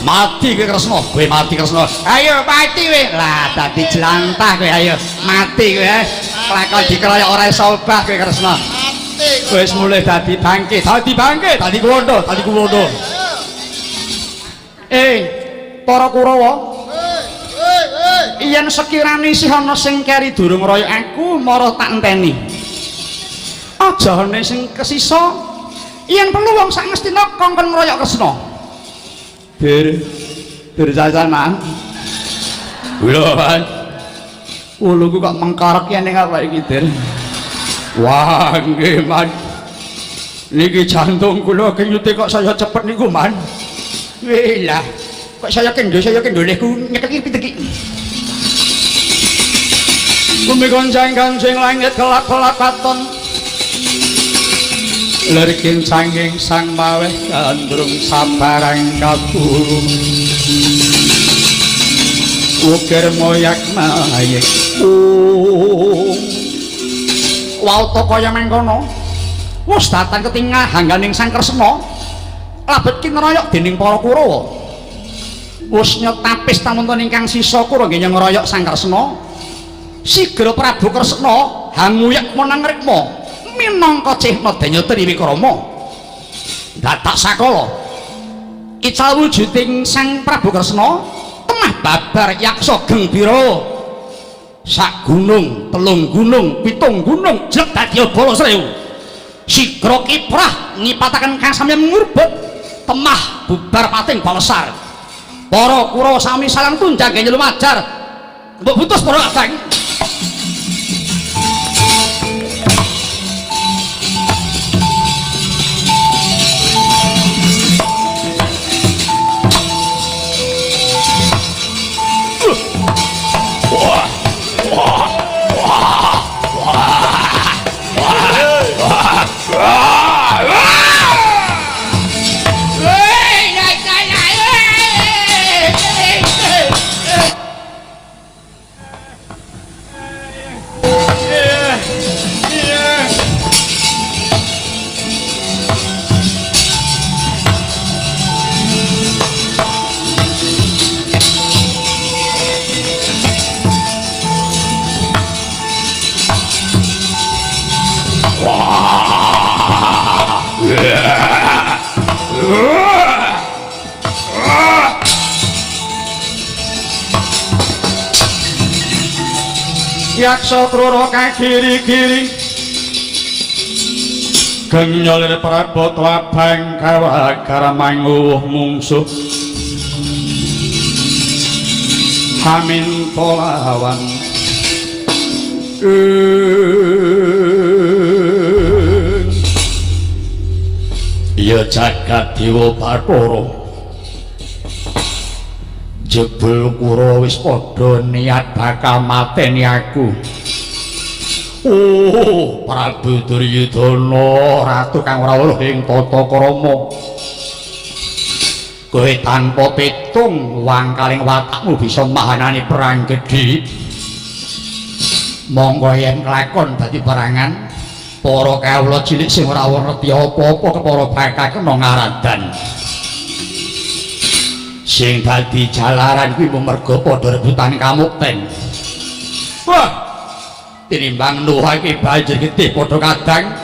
Mati kowe Kresna, kowe mati Kresna. Ayo mati kowe. Lah dadi jlantah kowe ayo. Mati kowe. Kelakon dikeroyok ora iso obah kowe Kresna. Wis mulih dadi bangke, dadi bangke, dadi kuwondo, dadi kuwondo. Para Kurawa. Yen sekirane isih ana sing keri durung ngroyok aku, mara tak enteni. Aja ana sing kesisa. Yen perlu wong sak ngestina kongkon ngroyok Kresna. Bir bir sasana. Lho, Mas. Wuluku kok mengkarek yen ning awake iki, Dir. Wah, nggih, Man. Niki jantung kula kenyute kok saya cepet niku, Man. Wih lah. Kok saya kendho lehku nyekeki piteki. Bumi gonjang-ganjing langit kelap-kelap katon. Leriking sanging sang maweh gandrung sabarang kaburu. Ukir moyak mayik. Wauta kaya mangkono. Wis datan ketinggal hangganing Sang Kresna. Labet kinrayok dening para Kurawa. Wis nyetapis tamunten ingkang sisa Kurawa nggih ngrayok Sang Kresna. Sigra Prabu Kresna hanguyak menang rikma minangka cihna danya Triwikrama. Dadak sakala ical wujuding Sang Prabu Kresna temah babar yaksa gembira. Sak gunung, telung gunung, pitung gunung jlek dadi bala srewu. Sigra kiprah ngipataken kasamyan ngurbut temah bubar pating balesar. Para Kurawa sami salang tunjang lumajar. Mbok butus para kadang. Yaksa Trura kagiri-giri genyolir prabot abang kawagar manguwuh mungsuh haminta lawan. Ya jagat dewa Bathara, jebul Kurawa wis padha niat bakal mateni aku. Oh, Prabu Duryudana, ratu kang ora weruh ing tata krama. Kowe tanpa pitung wangkaling watakmu bisa mahanani perang gedhe. Monggo yen kelakon dadi perangan, para kawula cilik sing ora ngerti apa-apa kepara bakal kena ngaradan. Sing dadi jalaran kuwi mung merga padha rebutan kamukten. Wah, tinimbang nuhake banjir getih padha kadang,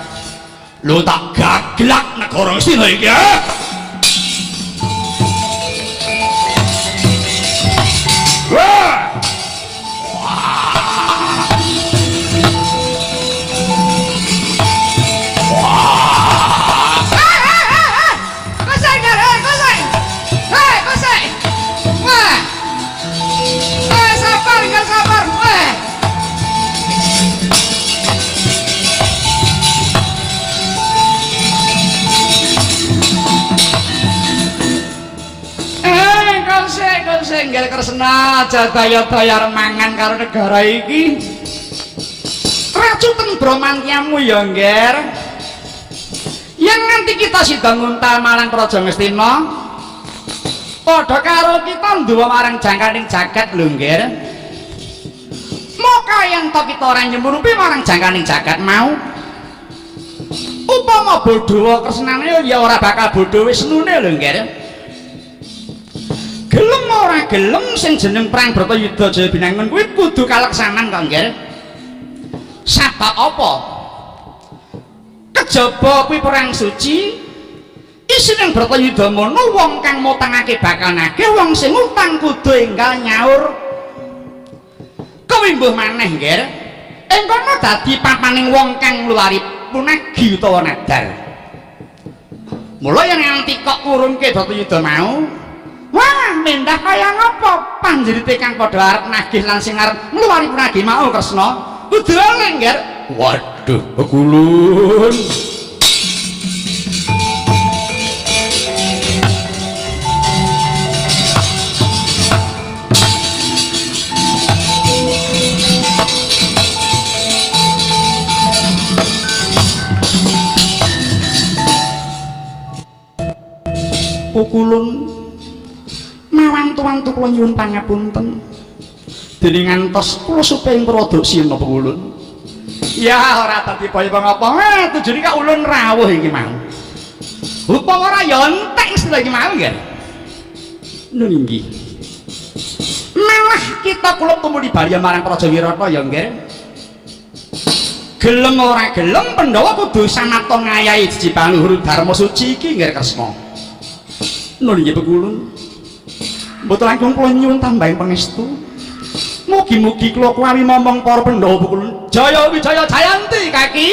lho tak gaglak negara Ngastina iki. Wah! Nggih Kresna aja daya-daya mangan karo negara iki. Racuten bromantyamu ya, Ngger. Yen nganti kita sida nguntal marang Praja Ngastina, padha karo kita nduwa marang jangkaning jagat lho, Ngger. Maka yen to kita ora nyemurupi marang jangkaning jagat mau, upama bodho Kresnane ya ora bakal bodho Wisnune lho, Ngger. Gelem ora gelem sing jeneng perang Bratayuda Jaya Binangun kuwi kudu kaleksanan kok, Ngger. Sabab apa? Kejaba kuwi perang suci, isine Bratayuda mono wong kang mutangake bakal nagih, wong sing utang kudu enggal nyaur. Kewimbuh maneh, Ngger. Ing kono dadi papaning wong kang ngluwari punagi utawa nadar. Mula yen nganti kok ngurungke Bratayuda mau, wah, mendah kaya ngapa panjerite kang padha arep nagih lan sing arep ngluwari punagi mau Kresna? Kudu oleh, Ngger. Waduh, bekulun. Pukulun. Mawantu-wantu kula nyuwun pangapunten. Dene ngantos kula suping Purwoduksina Pukulun. Ya ora dadi kaya ngapa. Tujune kak ulun rawuh iki mau. Upama ora ya entek istilah iki mau nggih. Nun inggih. Malah kita kula tumuli barya marang Praja Wirata ya nggih. Gelem ora gelem Pandhawa kudu samapta ngayahi jejibaluhur Dharma Suci iki nggih Kresna. Nun inggih Pukulun. Mboten langkung kula nyuwun tambahing pangestu. Mugi-mugi kula kuwi momong para Pandhawa Pukulun. Jaya Wijaya Jayanti kaki.